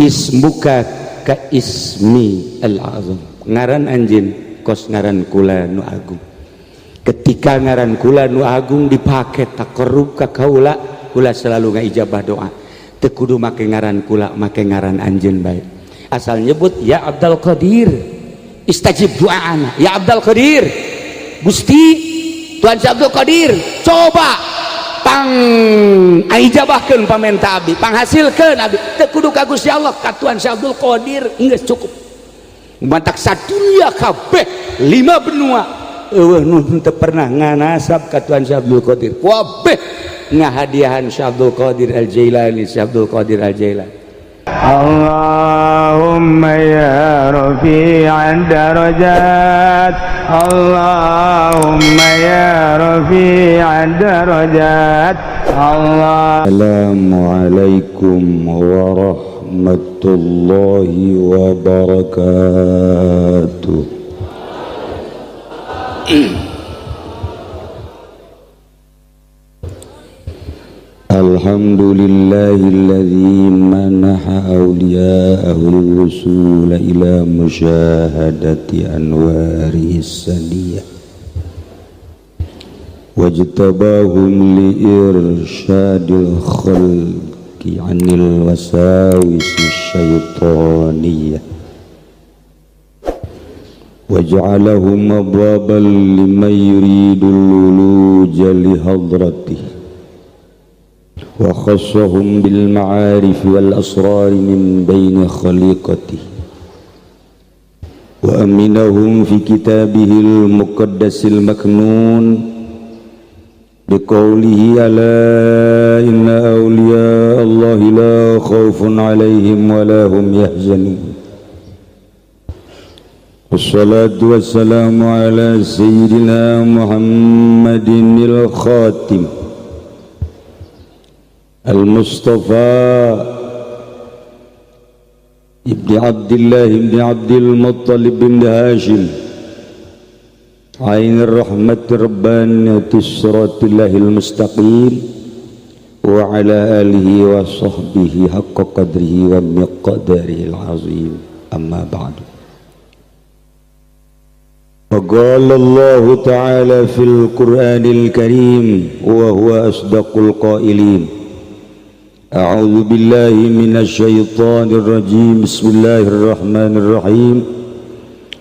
Ismuka ka ismi al-azam, ngaran anjeun kos ngaran kula nu agung. Ketika ngaran kula nu agung dipake taqarrub ka kaula, kula selalu ngaijabah doa. Teu kudu make ngaran kula, make ngaran anjeun bae, asal nyebut ya Abdul Qadir istajib doana, ya Abdul Qadir, Gusti Tuhan si Abdul Qadir, coba pang ijabahkeun pamenta abdi, panghasilkeun abdi. Teu kudu ka Gusti Allah, ka Tuhan si Abdul Qadir geus cukup. Matak sadunya kabeh lima benua eueuh nu teu pernah nganasab ka Tuhan si Abdul Qadir, kabeh ngahadiahan si Abdul Qadir Al Jailani, si Abdul Qadir Al Jailani. اللهم يا رفيع الدرجات، اللهم يا رفيع الدرجات، الله Assalamualaikum warahmatullahi wabarakatuh. Alhamdulillahilladzi manaha awliya'ahu al-wusul ila musyahadati anwarihi saniyah wajtabahum liirsyadil khalqi anil wasawisi syaitaniyah waj'alahum abwaban liman yuridul wuluja lihadratih wa khassahum bil ma'arif wal asrar min baini khaliqatih wa aminahum fi kitabihil muqaddasil maknun biqaulihi ala inna awliya Allahi la khawfun alaihim wa la hum yahzanun. Wassalatu wassalamu ala sayyidina Muhammadin al-khatim Al-Mustafa Ibni Abdullah Ibni Abdul Muttalib bin Hashim Ainir Rahmat Rabbaniyati Siratilahil Mustaqim wa ala alihi wa sahbihi haqqa qadrihi wa miqdarihi al-azim. Amma ba'du. وقال الله تعالى في القرآن الكريم وهو أصدق القائلين: أعوذ بالله من الشيطان الرجيم، بسم الله الرحمن الرحيم،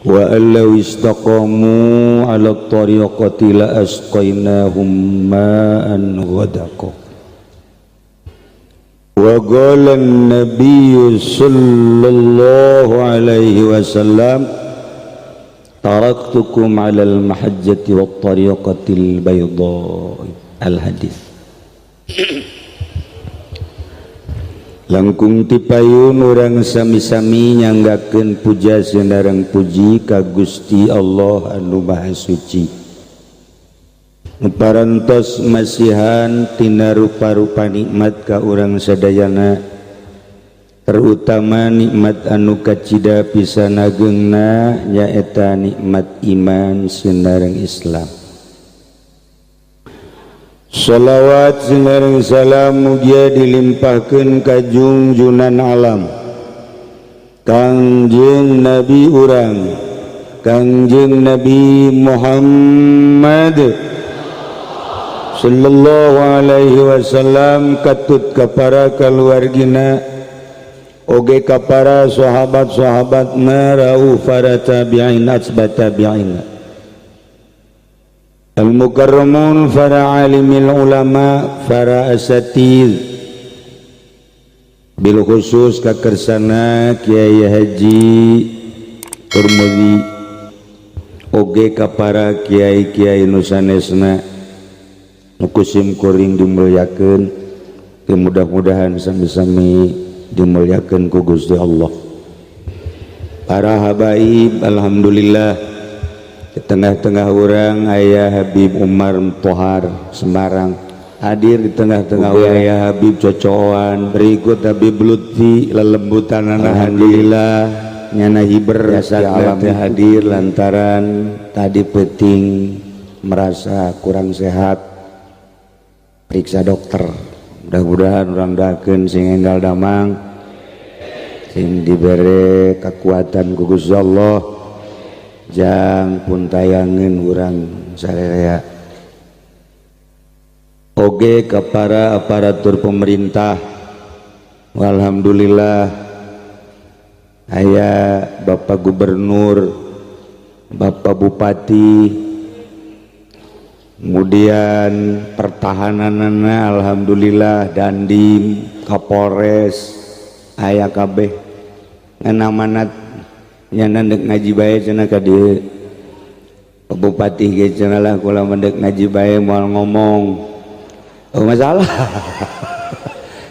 وأن لو استقاموا على الطريقة لأسقيناهم ماء غدقا. وقال النبي صلى الله عليه وسلم: تركتكم على المحجة والطريقة البيضاء. الحديث. Langkung tipayun urang sami-sami nyanggakeun puja sinareng puji ka Gusti Allah anu Maha Suci, parantos masihan tina rupa-rupa nikmat ka urang sadayana, terutama nikmat anu kacida pisan agengna, nyaeta nikmat iman sinareng Islam. Shalawat sinareng salam mugia dilimpahkeun ka junjunan alam, Kangjeng Nabi urang, Kangjeng Nabi Muhammad sallallahu alaihi wasallam, katut ka para kaluargina oge ka para sahabat-sahabatna, rauh para tabi'in, atsba tabi'in, al-mukarramun, para alimil ulama, para asatid, bil khusus kakersana Kiai Haji Turmudi oge ka para kiai-kiai nu sanesna nu ku sim kuring dimuliakeun. Mudah-mudahan sami-sami dimuliakeun ku Gusti Allah. Para habaib, alhamdulillah di tengah-tengah orang ayah Habib Umar Tohar Semarang hadir, di tengah-tengah ayah Habib Cocoan, berikut Habib Lutfi lelembutan. Alhamdulillah nyana hiber alam hadir lantaran tadi peting merasa kurang sehat, periksa dokter. Mudah-mudahan urang doakeun sing enggal damang. Sing dibere kekuatan ku Gusti Allah jang pun tayangeun urang sararea. Oge ke para aparatur pemerintah, alhamdulillah aya Bapak Gubernur, Bapak Bupati, kemudian pertahananana alhamdulillah Dandim, Kapolres, aya kabeh ngan amanat nyana dek ngaji bae cenah ka dieu. Pak Bupati ge cenah lah kula mah dek ngaji bae moal ngomong. Oh masalah.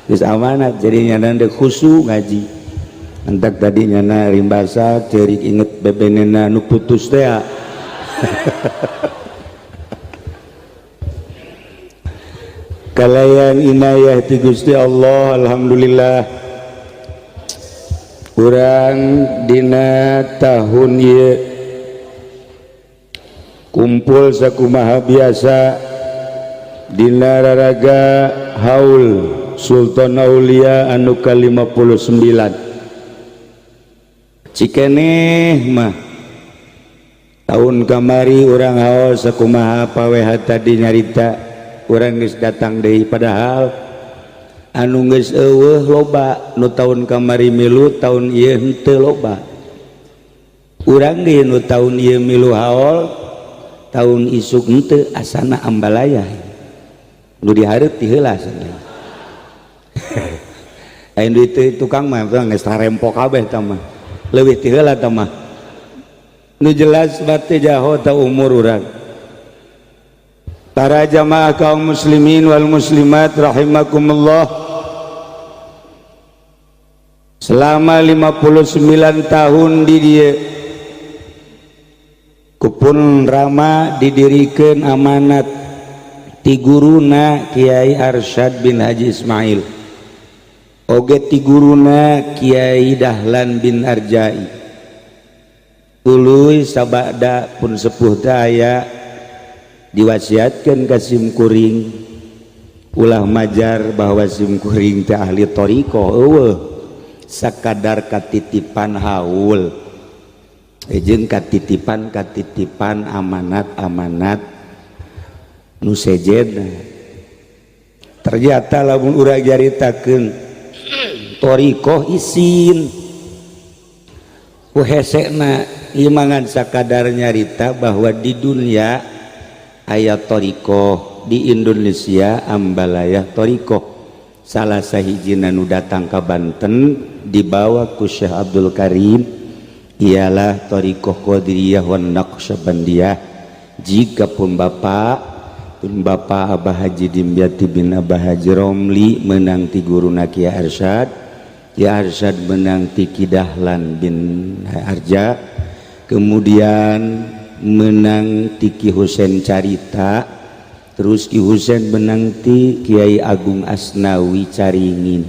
Geus amanat jadi nyana dek khusyuk ngaji. Entak tadi nyana rimbasa ceurik inget bebenena nu putus teh. Kalayan inayah ti Gusti Allah alhamdulillah urang dina tahun ieu kumpul sakumaha biasa dina raraga haul Sultan Aulia anu ka-59. Cikeneh mah tahun kamari urang haul sakumaha paweha tadi nyarita urang geus datang deui padahal anu geus eueuh loba nu tahun kamari milu tahun ieu henteu loba. Urang ge nu tahun ieu milu haul tahun isuk henteu asana ambalaya nu dihareup ti heula cenah. Aya duit tukang mah geus tarempo kabeh tah mah leuwih ti heula tah mah. Nu jelas bate jaho ta umur urang. Para jamaah kaum muslimin wal muslimat rahimakumullah, selama 59 tahun di dieu kupun Rama didirikan amanat ti guruna Kiai Arsyad bin Haji Ismail, oge ti guruna Kiai Dahlan bin Arjai. Tuluy sabada pun sepuh daya diwasiatkan ka simkuring ulah majar bahwa simkuring teh ahli thariqah eueuh sakadar katitipan haul jeung katitipan amanat-amanat nu sejenna. Ternyata lamun urang nyaritakeun thariqah isin ku hesena imangan sakadar nyarita bahwa di dunia aya thariqah, di Indonesia ambalaya thariqah. Salah sahijina nu datang ka Banten dibawa ku Syekh Abdul Karim ialah thariqah Qadiriyah wan Naqsyabandiyah. Jika pun bapak Abah Haji Dimyati bin Abah Haji Romli menang ti guruna Kiai Arsyad, Kiai Arsyad menang ti Ki Dahlan bin Arja, kemudian menang ti Ki Husein Carita, terus Ki Husein menang ti Kiai Agung Asnawi Caringin,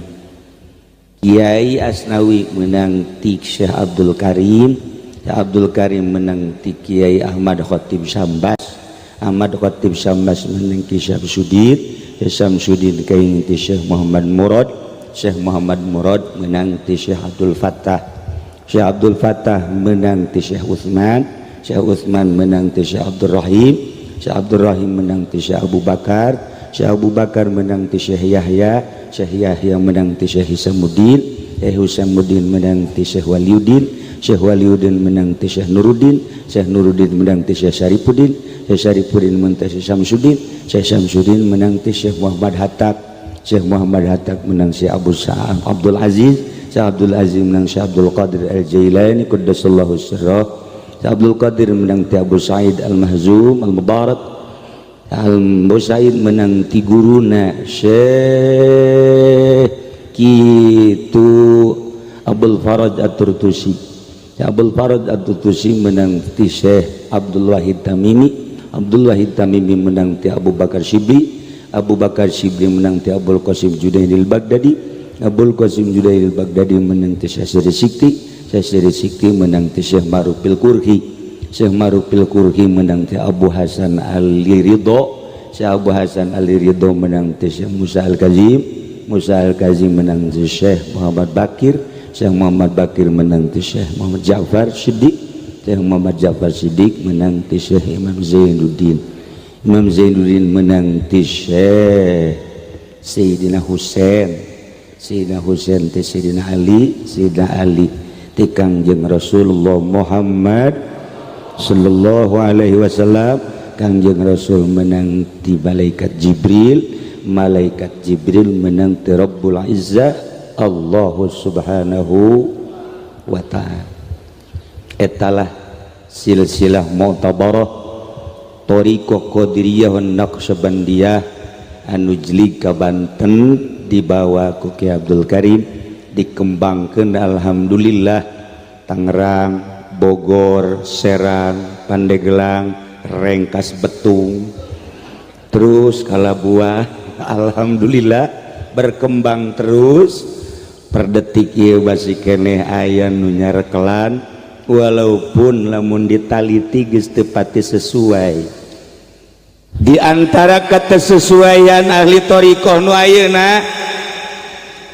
Kiai Asnawi menang ti Syekh Abdul Karim, Syekh Abdul Karim menang ti Kiai Ahmad Khatib Sambas, Ahmad Khatib Sambas menang ti Syamsuddin, Syekh Syamsuddin kaing ti Syekh Muhammad Murad, Syekh Muhammad Murad menang ti Syekh Abdul Fattah, Syekh Abdul Fattah menang ti Syekh Utsman, Syekh Utsman menang ti Syekh Abdul Rahim, Syekh Abdul Rahim menang ti Syekh Abu Bakar, Syekh Abu Bakar menang ti Syekh Yahya, Syekh Yahya menang ti Syekh Hisamuddin, Syekh Hisamuddin menang ti Syekh Waliuddin, Syekh Waliuddin menang ti Syekh Nuruddin, Syekh Nuruddin menang ti Syekh Syarifuddin, Syekh Syarifuddin menang ti Syekh Syamsuddin, Syekh Syamsuddin menang ti Syekh Muhammad Hattab, Syekh Muhammad Hattab menang Syekh Abu Sa'ad Abdul Aziz, Syekh Abdul Aziz menang Syekh Abdul Qadir Al-Jailani qaddasallahu sirrah, Syekh Abdul Qadir menang ti Abu Sa'id Al-Mahzum Al-Mubarak, Abu Sa'id menang ti guruna Syekh kitu Abdul Faraj At-Turtusi, Syekh Abdul Faraj At-Turtusi menang ti Syekh Abdul Wahid Tamimi, Abdul Wahid Tamimi menang ti Abu Bakar Shibli, Abu Bakar Shibli menang ti Abul Qasim Junaidil Baghdadi, Abul Qasim Junaidil Baghdadi menang ti Syekh Siri Sikti, Syekh Siri Sikti menang ti Syekh Ma'ruf Pil-Kurhi, Syekh Ma'ruf Pil-Kurhi menang ti Abu Hasan Ali Ridho, Syekh Abu Hasan Ali Ridho menang ti Syekh Musa Al-Kazim, Musa Al-Kazim menang ti Syekh Muhammad Bakir, Syekh Muhammad Bakir menang ti Syekh Muhammad Ja'far Siddiq, Syekh Muhammad Ja'far Siddiq menang ti Syekh Imam Zainuddin, Imam Zainuddin menang ti Syekh Sayyidina Husain, Sayyidina Husain ti Sayyidina Ali, Sayyidina Ali ti Kangjeng Rasulullah Muhammad sallallahu alaihi wasallam. Kangjeng Rasul menang ti malaikat Jibril, malaikat Jibril menang ti Rabbul Izzah Allah Subhanahu wa ta'ala. Etalah silsilah mu'tabarah Thariqah Qadiriyah wan Naqsyabandiyah anu jlig ka Banten, dibawa ku Ki Abdul Karim, dikembangkeun, alhamdulillah Tangerang, Bogor, Serang, Pandeglang, Rengkas Betung, terus Kalabuah, alhamdulillah berkembang terus. Per detik ieu masih keneh aya nu nyarekelan, walaupun lamun ditaliti geus teu pati sesuai. Di antara kesesuaian ahli thariqah nu ayeuna,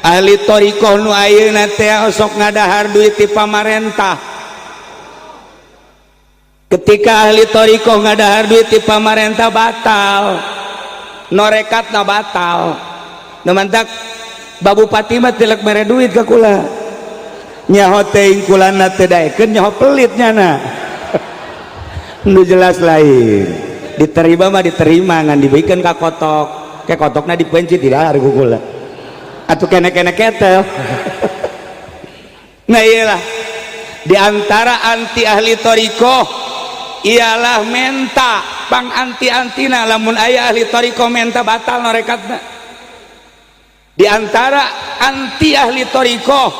ahli thariqah nu ayeuna teh osok ngadahar duit ti pamarentah. Ketika ahli thariqah ngadahar duit ti pamarentah, batal norekatna, batal. Nu mantak Bupati mah tilek mere duit ka kula, nyaho teuing kulana teu daekeun, nyaho pelit nyana. Nu jelas lain diterima mah diterima, ngan diberikan ka kotok ke kotokna dipencit, didahar ku kula atuh kene-kene ketel. Nah, iyalah di antara anti ahli thariqah ialah menta pang anti-antina. Lamun aya ahli thariqah menta, batal norekatna. Di antara anti ahli thariqah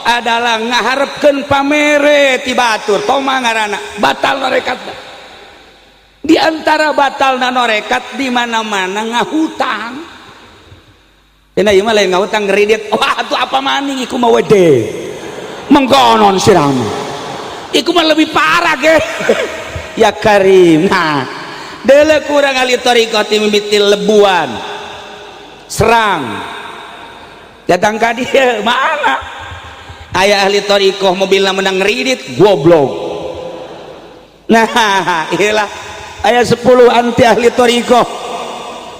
adalah ngaharepkeun pamere ti batur, toma ngaranna, batal norekatna. Di antara batalna norekat, di mana-mana ngahutang. Cenah ieu mah lain ngahutang, ngeridit. Wah, atuh apa maning iku mah, wede mengkonon siram iku mah lebih parah ge ya karim. Nah, dele kurang ahli thariqah ti mimiti lebuan serang datang ka dia. Mana aya ahli thariqah mobilna menang ngeridit, goblok. Nah, iyalah aya 10 anti ahli thariqah,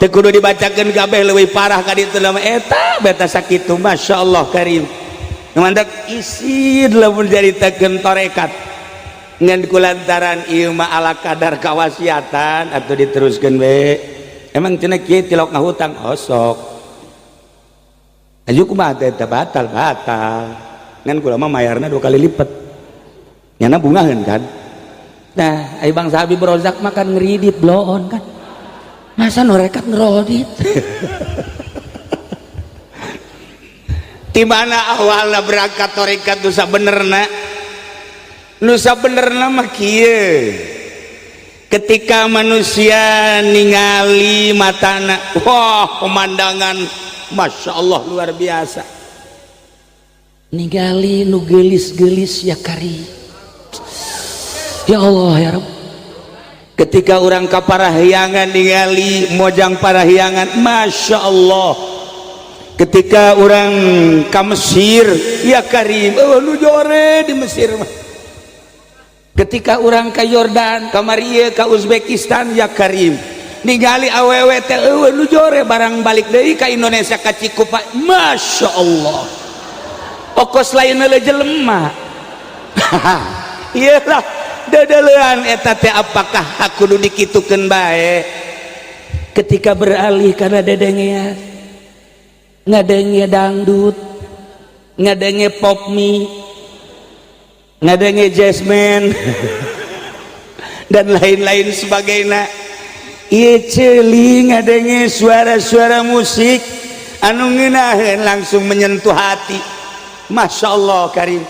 teu kudu dibacakeun kabeh, leuwih parah ka ditu nama eta beta sakitu. Masya Allah karim. Mantak isin lamun caritakeun tarekat, ngan kulantaran ieu mah ala kadar kawasiatan atau diteruskeun we. Emang cenah kieu tilok ngahutang osok aju kumaha teh eta? Batal, batal, ngan kula mah mayarna dua kali lipat, nyana bungaheun kan. Nah, ai Bang Habib Rozak makan ngeridit bloon kan, masa norekat ngerodit? Di mana awalna berangkat tarekat nu sabenerna? Nu sabenerna mah kieu: ketika manusia ningali matana, wah, pemandangan masya Allah luar biasa, ningali nu geulis-geulis, ya kari, ya Allah ya Rabb. Ketika orang ka Parahyangan, ningali mojang Parahyangan, masya Allah. Ketika orang ka Mesir, ya karim, oh, nu jore di Mesir mah. Ketika orang ka Yordan, ka Maria, ka Uzbekistan, ya karim, ningali awewe teh eueuh nu jore. Barang balik deui ka Indonesia, ka Cikupa, masya Allah, okos lain jelema. Iyalah dedelean eta teh, apakah aku kudu dikitukeun bae? Ketika beralih karena dedengean, ngadenge dangdut, ngadenge pop mie, ngadenge jazzman dan lain-lain sebagainya, ieu ceuli ngadenge suara-suara musik anu ngeunaheun, langsung menyentuh hati, masya Allah karim.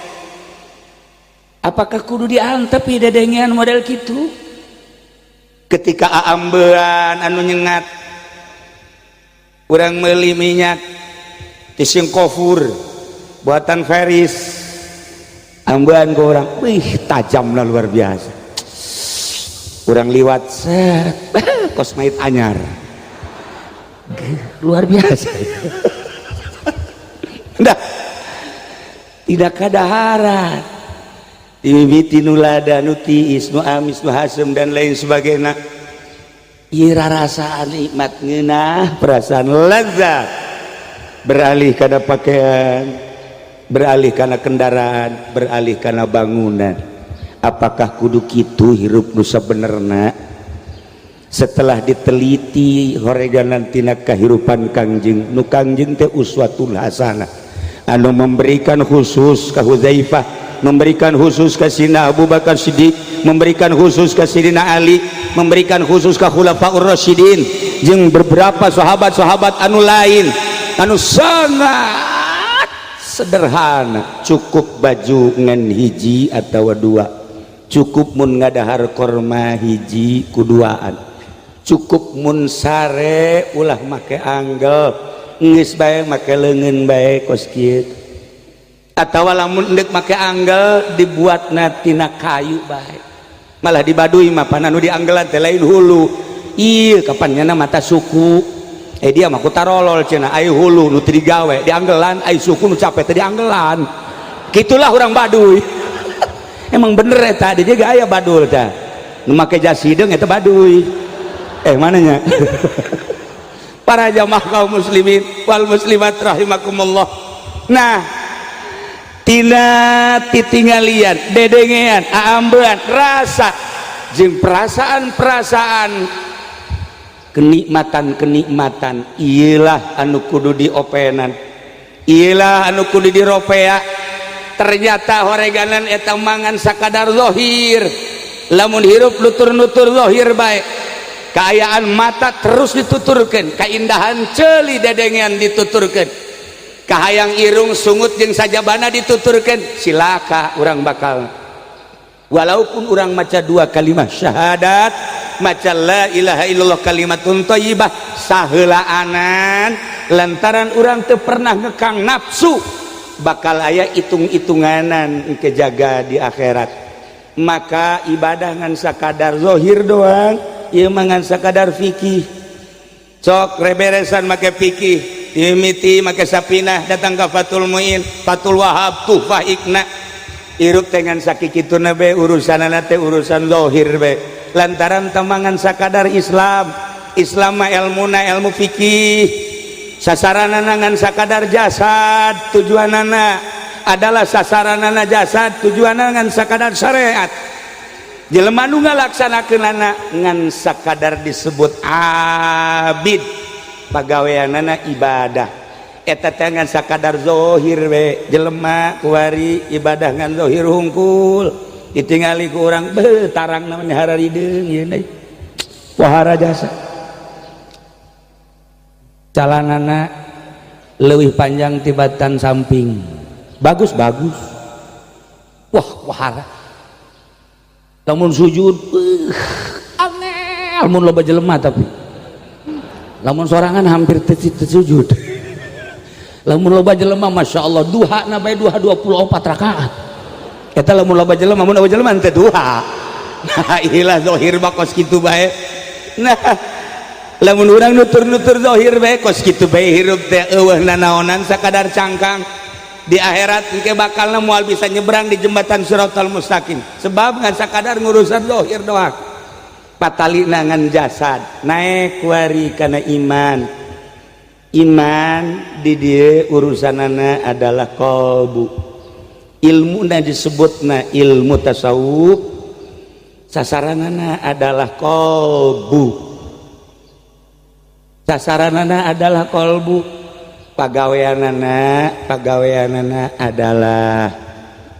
Apakah kudu diantep dedengean model gitu? Ketika aambean anu nyengat, urang meuli minyak tising kofur buatan Feris, ambean ke orang, wih, tajamlah luar biasa. Urang liwat set, kos mait anyar, luar biasa. Dah. Tidak kadaharan, dimimiti nu lada, nu tiis, nu amis, nu hasem, dan lain sebagainya. Ieu rarasaan nikmat, ngeunah, perasaan lezat, beralih kana pakaian, beralih kana kendaraan, beralih kana bangunan. Apakah kudu kitu hirup nu sabenerna? Setelah diteliti horeganan tina kahirupan Kangjeng, nu Kangjeng teh uswatul hasanah, anu memberikan khusus ka Huzaifah, memberikan khusus ke Sina Abu Bakar Siddiq, memberikan khusus ke Sidina Ali, memberikan khusus ke Khulafaur Rasyidin jeung beberapa sahabat-sahabat anu lain anu sangat sederhana, cukup baju ngan hiji atau dua, cukup mun ngadahar korma hiji kuduaan, cukup mun sare ulah make anggel, geus bae make leungeun bae kos kieu, atawa lamun endek make anggel dibuatna tina kayu bae. Malah di Baduy mah pan anu dianggelan teh lain hulu. Ieu kapan nyana mata suku, eh, dia mah ku tarolol cenah, ai hulu nu teu digawe dianggelan, ai suku nu capek teh dianggelan. Gitulah orang Baduy. Emang bener eta, di dieu aya badul teh nu make jas hideung, eta Baduy. Eh, mananya para jamaah kaum muslimin wal muslimat rahimakumullah. Nah, tina titinggalian, dedengean, aambean, rasa jeung perasaan-perasaan, kenikmatan-kenikmatan, iyalah anu kudu diopenan, iyalah anu kudu diropea. Ternyata horeganan eta mangan sakadar zohir. Lamun hirup nutur-nutur zohir bae, kaayaan mata terus dituturkan, keindahan ceuli dedengean dituturkan, kahayang irung, sungut jeung sajabana dituturkan, silaka urang bakal. Walaupun urang maca dua kalimat syahadat, maca la ilaha illallah kalimatun thayyibah saheulaanan, lantaran urang teu pernah ngekang nafsu, bakal aya hitung-hitunganan kejaga di akhirat. Maka ibadah ngan sakadar zohir doang, ieu mah ngan sakadar fikih. Sok reberesan make fikih, mimiti make Sapinah, datang ke Fathul Muin, Fathul Wahab, Tuhfah, Iqna. Hirup dengan sakikituna be, urusanana teh urusan zohir be, lantaran temangan sakadar Islam. Islam mah ilmuna ilmu fikih, sasaranana ngan sakadar jasad, tujuanana adalah sasaranana jasad, tujuanana ngan sakadar syariat. Jelema nu ngalaksanakeunana ngan sakadar disebut abid, pagaweanana ibadah eta teh ngan sakadar zohir we. Jelema kuari ibadah ngan zohir hungkul, ditingali ku urang, beuh, tarang namanya hararideung ieu deui, wahara jasa, calanana leuwih panjang tibatan samping, bagus bagus, wah, wahara. Lamun sujud angel mun loba jelema, tapi lamun sorangan hampir teu sujud. Lamun loba jelema, Masya Allah, duha na bae, duha 24 rakaat eta lamun loba jelema. Mun loba jelema teu duha. Nah, ilah zahir mah kos kitu bae. Nah, lamun urang nutur-nutur zahir bae, kos kitu bae hirup teh, eueuh nanaonan, sakadar cangkang. Di akhirat engke bakalna moal bisa nyebrang di jembatan Siratal Mustaqim, sebab ngan sakadar ngurusan zahir doang, patalina ngan jasad. Naik kuari kana iman. Iman di dieu urusanana adalah qalbu, ilmuna disebutna ilmu tasawuf, sasaranana adalah qalbu, sasaranana adalah qalbu, pagaweanana, pagaweanana adalah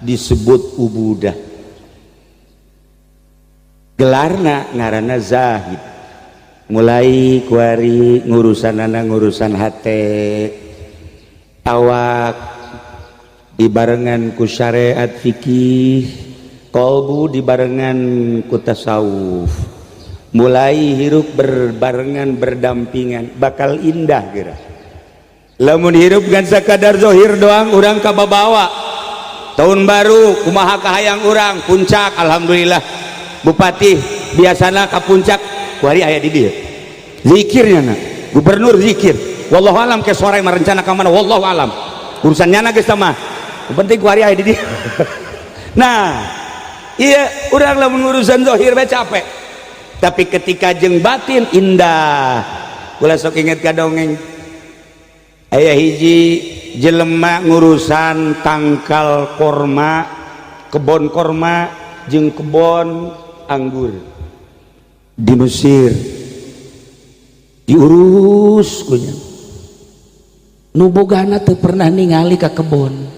disebut ubudah, gelarna ngaranna zahid. Mulai kuari ngurusanana ngurusan hate, awak dibarengan ku syariat fikih, kolbu dibarengan ku tasawuf, mulai hirup berbarengan, berdampingan, bakal indah geura. Lamun hirup ngan sakadar zohir doang, urang kababawa. Tahun baru kumaha kahayang urang, puncak, alhamdulillah bupati biasana ka puncak, kuari aya di dieu zikirnya na gubernur zikir. Wallahu alam ke sore merencana ka mana, wallahu alam, urusan nyana geus mah. Penting kuari aya di dieu. Nah, iya, urang lamun urusan zahir bae capek, tapi ketika jeung batin indah. Kula sok inget ka dongeng, aya hiji jelema ngurusan tangkal korma, kebon korma jeung kebon anggur di Mesir. Diurus kunya, nu bogana teu pernah ningali ka kebon.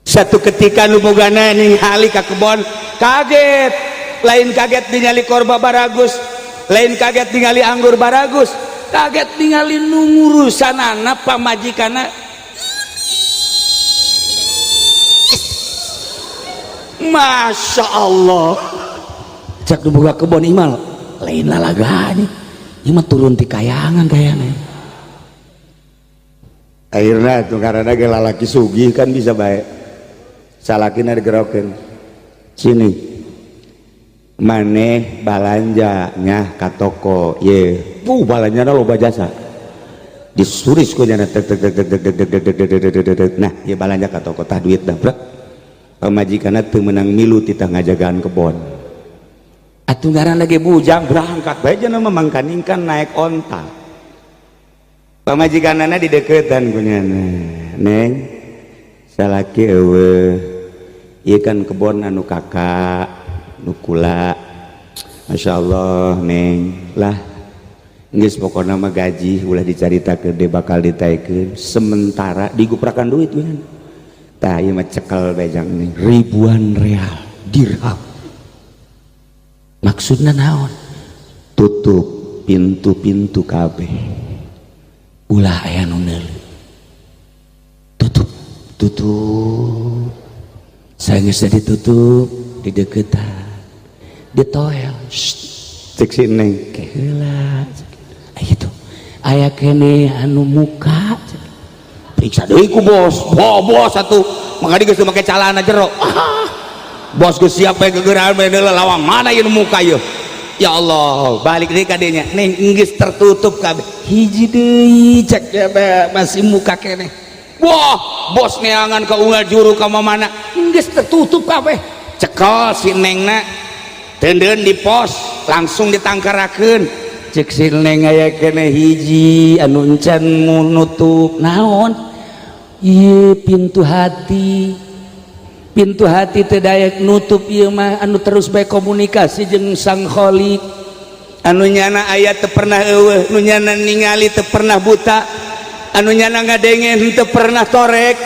Satu ketika nu bogana ningali ka kebon, kaget. Lain kaget ningali korba baragus, lain kaget ningali anggur baragus, kaget ningali nu ngurusanana pamajikana. Masya Allah, cak nu boga kebon, imal lain lalaganya, ieu mah turun ti kayangan kayaknya. Akhirnya tuh karena ge lalaki sugih kan bisa baik, salakina digerokeun, "Sini, maneh balanja nya ka toko ye." Balanjana loba jasa, disuris ku nyana, tek tek tek tek tek tek tek tek tek tek tek. "Nah, ye, balanja ka toko, tah duit dah." Brek, pamajikanna teu meunang milu titah ngajagaan kebon. Atuh ngaran lagi bujang, berangkat bae jana mah, mangkaning kan naik onta. Pamajikanana dideketan ku nyana, "Neng, salaki eueuh, ieu kan kebon anu kakak nu kula." "Masya Allah, Neng." "Lah, geus, pokona mah gaji ulah dicaritakeun deh, bakal ditaikeun sementara." Diguprakan duit ku nyana, "Tah, ieu mah cekel bejang nih ribuan real dirham." "Maksudna naon?" "Tutup pintu-pintu kabeh, ulah aya nu neuleuh. Tutup, tutup." Sageus ditutup, dideukeutan, ditoel. Cek si Neng, "Ke heula itu aya kene anu muka." Periksa deui ku bos. Bo, bos atuh mangga geus make calana jero. Ah, bos geus siap bae gegeran bae lawang, mana ieu muka ieu? Ya Allah, balik deui ka dinya, "Neng, geus tertutup kabeh, hiji deui," cek, "masih muka keneh." Wah, bos neangan ka unggal juru ka mana, geus tertutup kabeh. Cekel si Nengna, teundeun di pos, langsung ditangkarakeun. Cek si Neng, "Aya keneh hiji anu encan nutup." "Naon?" "Ieu pintu hati. Pintu hati teu daek nutup ieu mah, anu terus bae komunikasi jeung Sang Khalik, anu nyana aya teu pernah eueuh, nu nyana ningali teu pernah buta, anu nyana ngadenge teu pernah torek,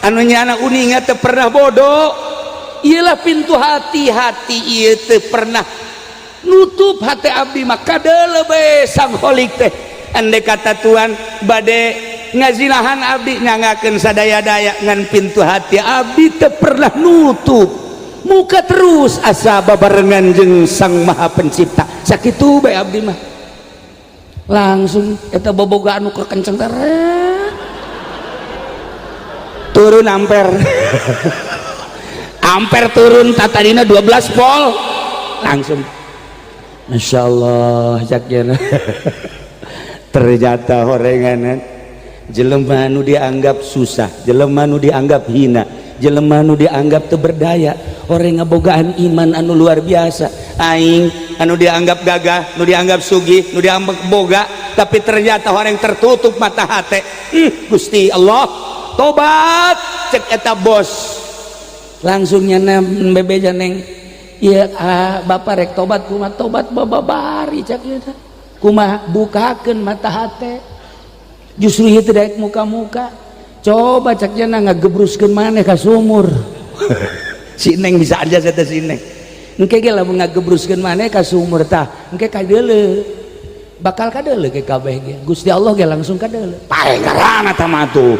anu nyana uninga teu pernah bodoh. Iyalah pintu hati. Hati ieu teu pernah nutup, hati abdi mah kadeuleu bae Sang Khalik teh. Andai kata Tuhan bade ngazinahan abdi, nyangakeun sadaya-daya, ngan pintu hati abdi teu pernah nutup, muka terus asa babarengan jeung Sang Maha Pencipta. Sakitu bae abdi mah." Langsung eta boboga anu kekenceng turun ampere, ampere turun, tatadina 12 volt langsung. Masya Allah, cak, ternyata horenganan jelema nu dianggap susah, jelema nu dianggap hina, jelema nu dianggap teu berdaya, orang ngabogaan iman anu luar biasa. Aing anu dianggap gagah, nu dianggap sugih, nu dianggap boga, tapi ternyata orang tertutup mata hati. Gusti Allah, tobat, cek eta bos. Langsung nyana bebeja, "Neng, iya, ah, bapak rek tobat." "Kumaha tobat?" "Bababari," cek eta. "Kumaha?" "Bukakeun mata hati." "Justru ieu teh daek muka-muka. Coba," cek jana, "ngagebruskeun maneh ka sumur." Si Neng bisa aja saya, si Neng, "Engke ge lamun ngagebruskeun maneh ka sumur, tah engke kadeuleu, bakal kadeuleu ke kabeh ge. Gusti Allah ge langsung kadeuleu." Pae karana tah mah tuh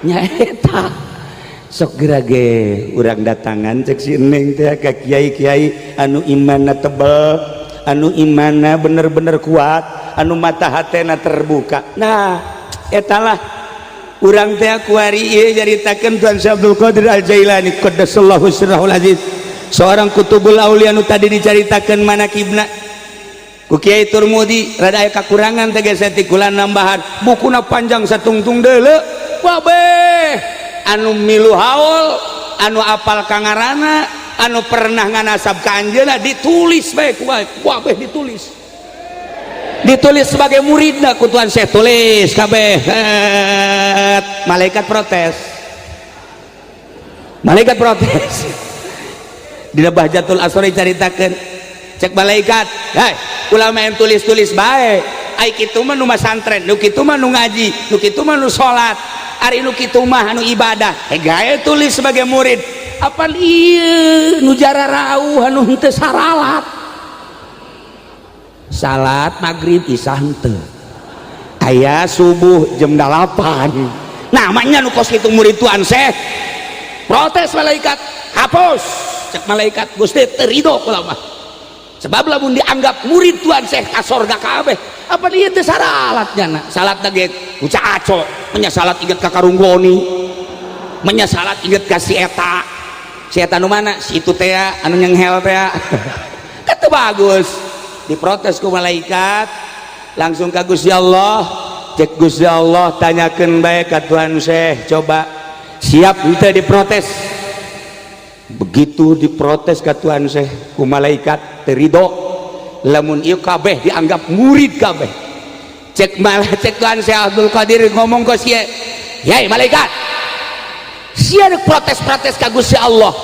nya eta. Sok geura ge urang datangan, cek si Neng teh, ka kiai-kiai anu imanna tebel, anu imanna bener-bener kuat, anu mata hatena terbuka. Nah, etalah urang teh kuari ieu nyaritakeun Tuan Syekh Abdul Qadir Al Jailani qaddasallahu sirrahul aziz, seorang kutubul aulia nu tadi dicaritakeun manakibna ku Kiai Turmudi. Rada aya kakurangan teh geus kula nambahan, bukuna panjang satungtung deuleu babeh. Anu milu haul, anu apal kangarana, anu pernah nganasab ka anjeunna, ditulis bae ku kabeh, ditulis, ditulis sebagai muridna ku Tuan Syekh, tulis kabeh. Malaikat protes, malaikat protes. Dina Bahjatul Asrori caritakeun, cek malaikat, "Hei, ulama yang tulis-tulis bae, ai kitu mah nu masantren, nu kitu mah nu ngaji, nu kitu mah nu salat, ari nu kitu mah anu ibadah, eh gae tulis sebagai murid. Apan ieu nu jararauh, anu henteu saralat, salat maghrib, isya henteu, aya subuh jam 8, namanya nu kos kitu murid Tuan Syekh?" Protes malaikat, "Hapus." Cek malaikat, "Gusti, teu ridho kula mah, sebab lamun dianggap murid Tuan Syekh ka sorga kabeh, apa dia teu saralat nyana, salat ge aco, menya salat inget ka karunggoni, menya salat inget ka si eta, si eta nu mana, si itu teh anu nyenghel teh, kan teu bagus." Diprotes ku malaikat langsung ka Gusti Allah. Cek Gusti Allah, "Tanyakeun bae ka Tuan Syekh, coba siap henteu diprotes." Begitu diprotes ka Tuan Syekh ku malaikat, teu ridho lamun ieu kabeh dianggap murid kabeh. Cek malah cek Tuan Syekh Abdul Qadir ngomong ke sia, "Yai malaikat, sia protes-protes ka Gusti Allah,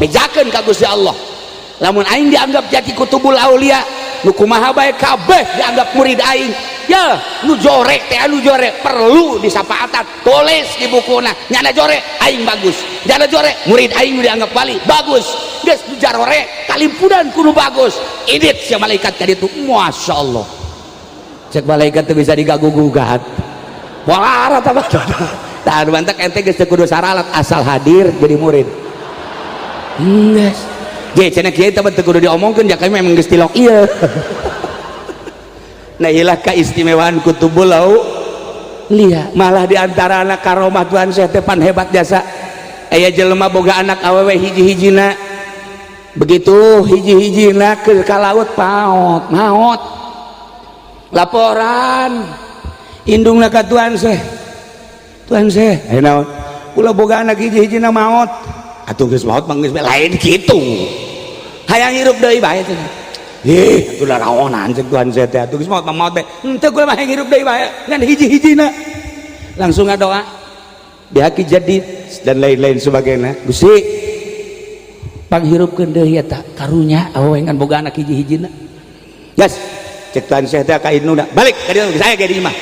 bejakeun ka Gusti Allah, lamun aing dianggap jadi kutubul aulia, nu kumaha bae kabeh dianggap murid aing, ya nu jorek teh, anu jorek perlu disapaatan, tulis di bukuna nyana jorek aing bagus, nyana jorek murid aing dianggap wali bagus, geus nu jarore kalimpunan kudu bagus." Idit sia malaikat ka ditu. Masya Allah, cek malaikat teu bisa diganggu gugat, walara apa. Tah, mantak ente geus teu kudu saralat, asal hadir jadi murid geus. Ge cenah kiai teh teu kudu diomongkeun, ja kami memang geus tilok ieu. Nah, ilah keistimewaan kutubul aulia. Malah di antara anak karomah Tuhan Syekh teh pan hebat jasa. Aya jelema boga anak awewe hiji-hijina, begitu hiji-hijina ke ka laut paot maot. Laporan indungna ka Tuan Syekh, "Tuan Syekh, eh naon? Kula boga anak hiji-hijina maot." "Atuh geus maot mah geus." "Lain kitu, hayang hirup deui bae cenah." "Ih, atuh laraonan," cek Tuhan Syekh teh, "atuh geus maot mah maot bae." "Henteu, kula mah hayang hirup deui bae ngan hiji-hijina." Langsung ngadoa bihaki jadi dan lain-lain sebagainya, "Gusti, panghirupkeun deui eta, karunya awewe ngan boga anak hiji-hijina." Gas, cek Tuhan Syekh teh ka indungna, "Balik ka dieu, saya ge di imah."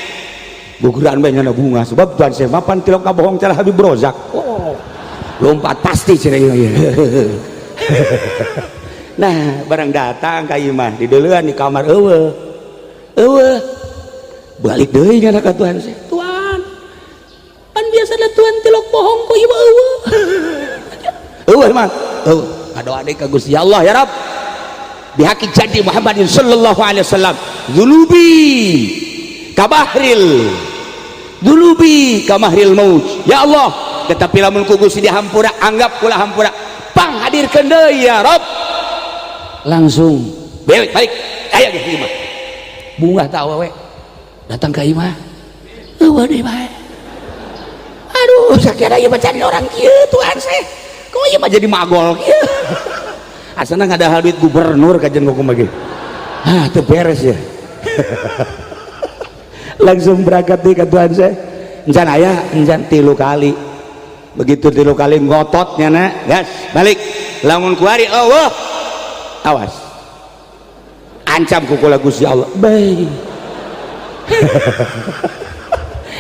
Guguran bae nyana bunga, sebab Tuhan Syekh mah pan tilok kabohong cara Habib Rozak. Oh, lompat pasti cenah ieu. Nah, barang datang ka imah, dideuleun di kamar, eueuh eueuh. Balik deui nyana ka Tuhan Syekh, "Tuan, pan biasana Tuan tilok bohong, kok ieu eueuh eueuh mah eueuh?" Ngadoa deui ka Gusti Allah, "Ya Rabb, bihaqi jadi Muhammadin sallallahu alaihi wasallam, dzulubi kabahril dzulubi kamahril maut, ya Allah, tetapi lamun ku Gusti dihampura, anggap kula hampura, panghadirkeun deui, ya Rabb." Langsung balik, balik aya ge imah, bunga tak awewe datang ke imah, eueuh deui bae. "Aduh, sakira ieu mah cari orang kieu, Tuhan seh, kok ieu mah jadi magol kieu? Asana ngadahal duit gubernur kajian kumaha ge, ah teu beres ya." Langsung berangkat deui ka Tuhan Syekh, encan aya, encan tilu kali. Begitu tilu kali ngototnya na, gas balik, "Lamun kuari eueuh, awas, ancam ku kula Gusti Allah." Bae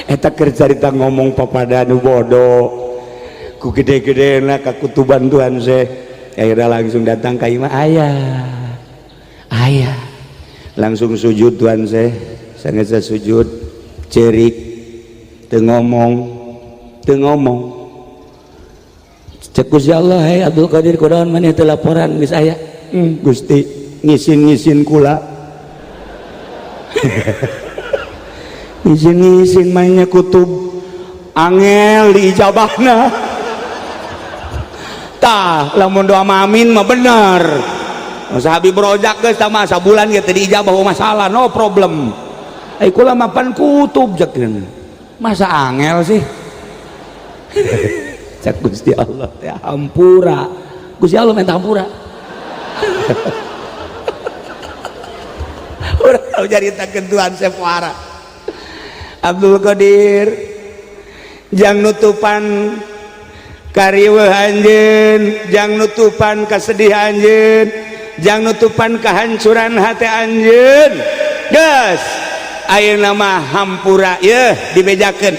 eta keur carita ngomong papada nu bodoh ku gede-gedena kakutuban Tuhan Syekh. Akhirnya langsung datang ka imah, aya aya. Langsung sujud Tuhan Syekh, sangat sujud, cerik, teu ngomong, teu ngomong. Cek Gusti Allah, "Hei Abdul Qadir, kunaon maneh teu laporan geus aya?" Gusti, ngisin-ngisin kula, ngisin-ngisin mainnya kutub angel diijabahna." Tah, lamun doa amin mah bener. Masa Habib Rozak geus tah mah sabulan ge teu diijabah, masalah, no problem. Eh, kula mah pan kutub, cek, masa angel sih? Cak Gusti Allah teh hampura. Gusti Allah minta hampura. Urang tau nyaritakeun Tuhan Sepuara Abdul Qadir jang nutupan kariweuh anjeun, jang nutupan kasedih anjeun, jang nutupan kehancuran hati anjeun. Geus ayeuna mah hampura yeuh dibejakeun.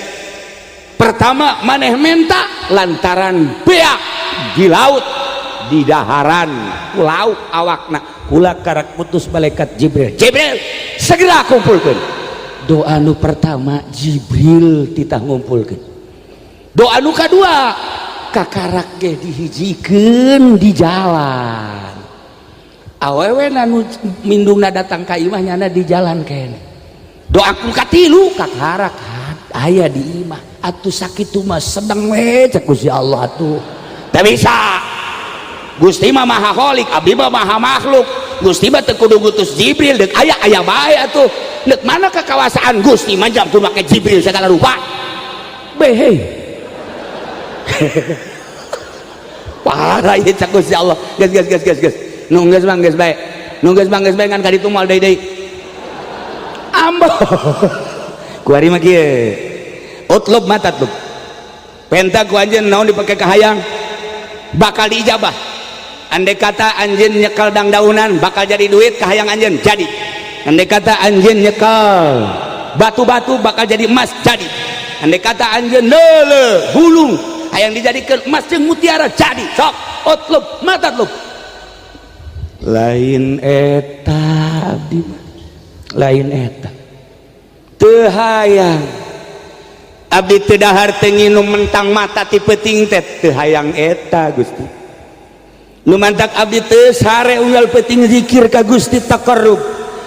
Pertama maneh menta lantaran beak di laut di daharan laut awakna kula karak putus malaikat Jibril. Jibril segera kumpulkeun. Doa nu pertama Jibril titah ngumpulkeun. Doa nu kadua kakarak ge dihijikeun di jalan. Awewe nu mindungna datang ka imah nyana di jalan kene. Doa nu katilu kakarak aya di imah. Atuh sakitu mah sedeng we cek Gusti Allah atuh. Teu bisa. Gusti mah maha khalik, abdi mah maha makhluk. Gusti mah teu kudu ngutus Jibril, deuk aya aya bae atuh. Deuk mana kekawasaan Gusti mah jam kudu make Jibril segala rupa. Behe. Parah ieu cek Gusti Allah. Geus geus geus geus geus. Nu geus mah geus bae. Nu geus mah geus bae ngan ka ditu moal deui deui. Ambo. Kuari mah kieu. Utlub ma tatlub. Penta ku anjeun naon dipake kahayang bakal diijabah. Andai kata anjeun nyekel dangdaunan bakal jadi duit kahayang anjeun jadi. Andai kata anjeun nyekel batu-batu bakal jadi emas jadi. Andai kata anjeun leule bulung hayang dijadikan emas jeung mutiara jadi. Sok utlub ma tatlub. Lain eta abdi mah. Lain eta. Teu hayang abdi teu dahar teu nginum mentang mata ti peuting teh teu hayang eta Gusti. Nu mantak abdi teu sare unggal peuting zikir ka Gusti, taqarrub,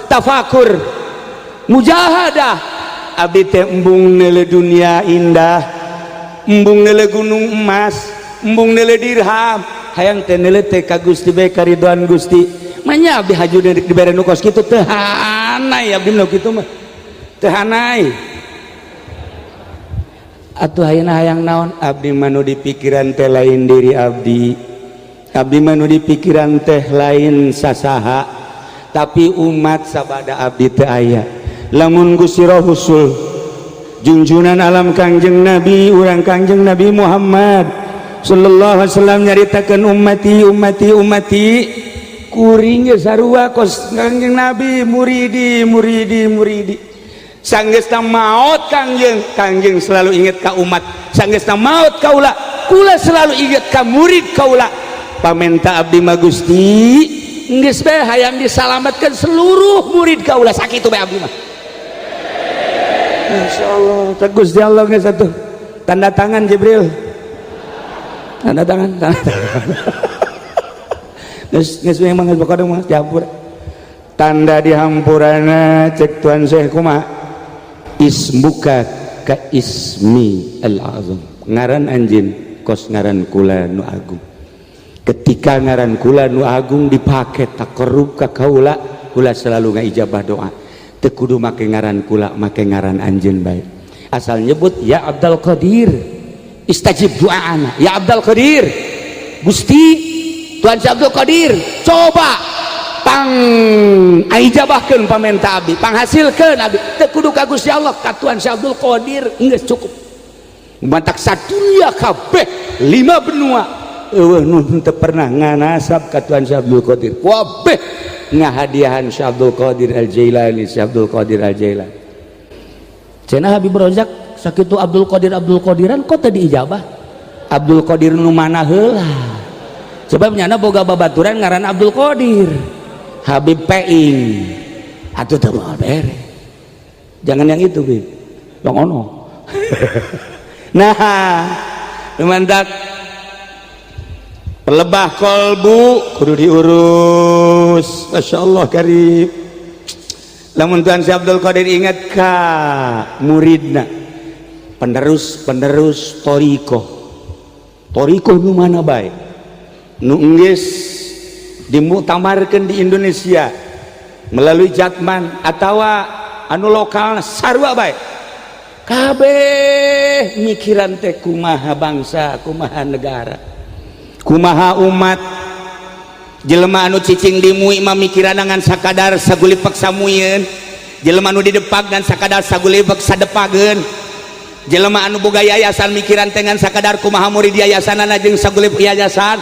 tafakur, mujahadah. Abdi teh embung neuleu dunia indah, embung neuleu gunung emas, embung neuleu dirham, hayang teh neuleu teh ka Gusti bae karidoan Gusti. Manya abdi haju dibere nu kos kitu teu hanai abdi nu kitu mah. Teu hanai. Atuh ayeuna hayang naon? Abdi mah nu di pikiran teh lain diri abdi. Abdi mah nu di pikiran teh lain sasaha, tapi umat sabada abdi teh aya. Lamun Gusti Rasul junjunan alam Kangjeng Nabi, urang Kangjeng Nabi Muhammad sallallahu alaihi wasallam nyaritakeun ummati ummati ummati, kuring ge sarua kos Kangjeng Nabi, muridi muridi muridi. Sanggeusna maot Kangjeng, Kangjeng selalu inget ka umat. Sanggeusna maot kaula, kula selalu inget ka murid kaula. Pamenta abdi mah Gusti geus bae hayang disalamatkeun seluruh murid kaula, sakitu bae abdi mah. Masyaallah, teh Gusti Allah geus atuh. Tanda tangan Jibril. Tanda tangan, tanda tangan. Geus geus memang geus pokona mah dihampura. Tanda dihampurana cek Tuan Syekh kumaha? Ismuka ka ismi al-azam. Ngaran anjeun kos ngaran kula nu agung. Ketika ngaran kula nu agung dipake taqarrub ka kaula, kula selalu ngaijabah doa. Teu kudu make ngaran kula, make ngaran anjeun bae. Asal nyebut ya Abdul Qadir, istajib doaana. Ya Abdul Qadir, Gusti Tuhan Syekh Abdul Qadir, coba pang aijabahkeun pamenta abdi, panghasilkeun abdi. Teu kudu ka Gusti Allah, ka Tuhan Syekh Abdul Qadir geus cukup. Mantak sadunya kabeh lima benua eueuh nu teu pernah nganasab ka Tuhan Syekh Abdul Qadir. Kabeh ngahadiahan Syekh Abdul Qadir Al-Jailani, Syekh Abdul Qadir Al-Jailani. Cenah Habib Rozak sakitu Abdul Qadir Abdul Qadiran kok teu diijabah? Abdul Qadir nu mana heula? Sebab nyana boga babaturan ngaran Abdul Qadir. Habib Peing atuh teu moal bere. Jangan yang itu, Bib. Yang ono. Nah, mantak pelebah kolbu kudu diurus. Masya Allah karib. Lamun Tuhan Syekh Abdul Qadir ingat ka muridna, penerus-penerus toriko. Toriko nu mana bae? Nu enggeus dimuktamarkeun di Indonesia melalui Jatman atawa anu lokal sarua bae. Kabeh mikiran teh kumaha bangsa, kumaha negara, kumaha umat. Jelema anu cicing di MUI mah mikiran ngan sakadar sagulipek samuyeun, jelema anu di Depag ngan sakadar sagulipek sadepageun, jelema anu boga yayasan mikiran teh ngan sakadar kumaha murid yayasanana jeung sagulip yayasan.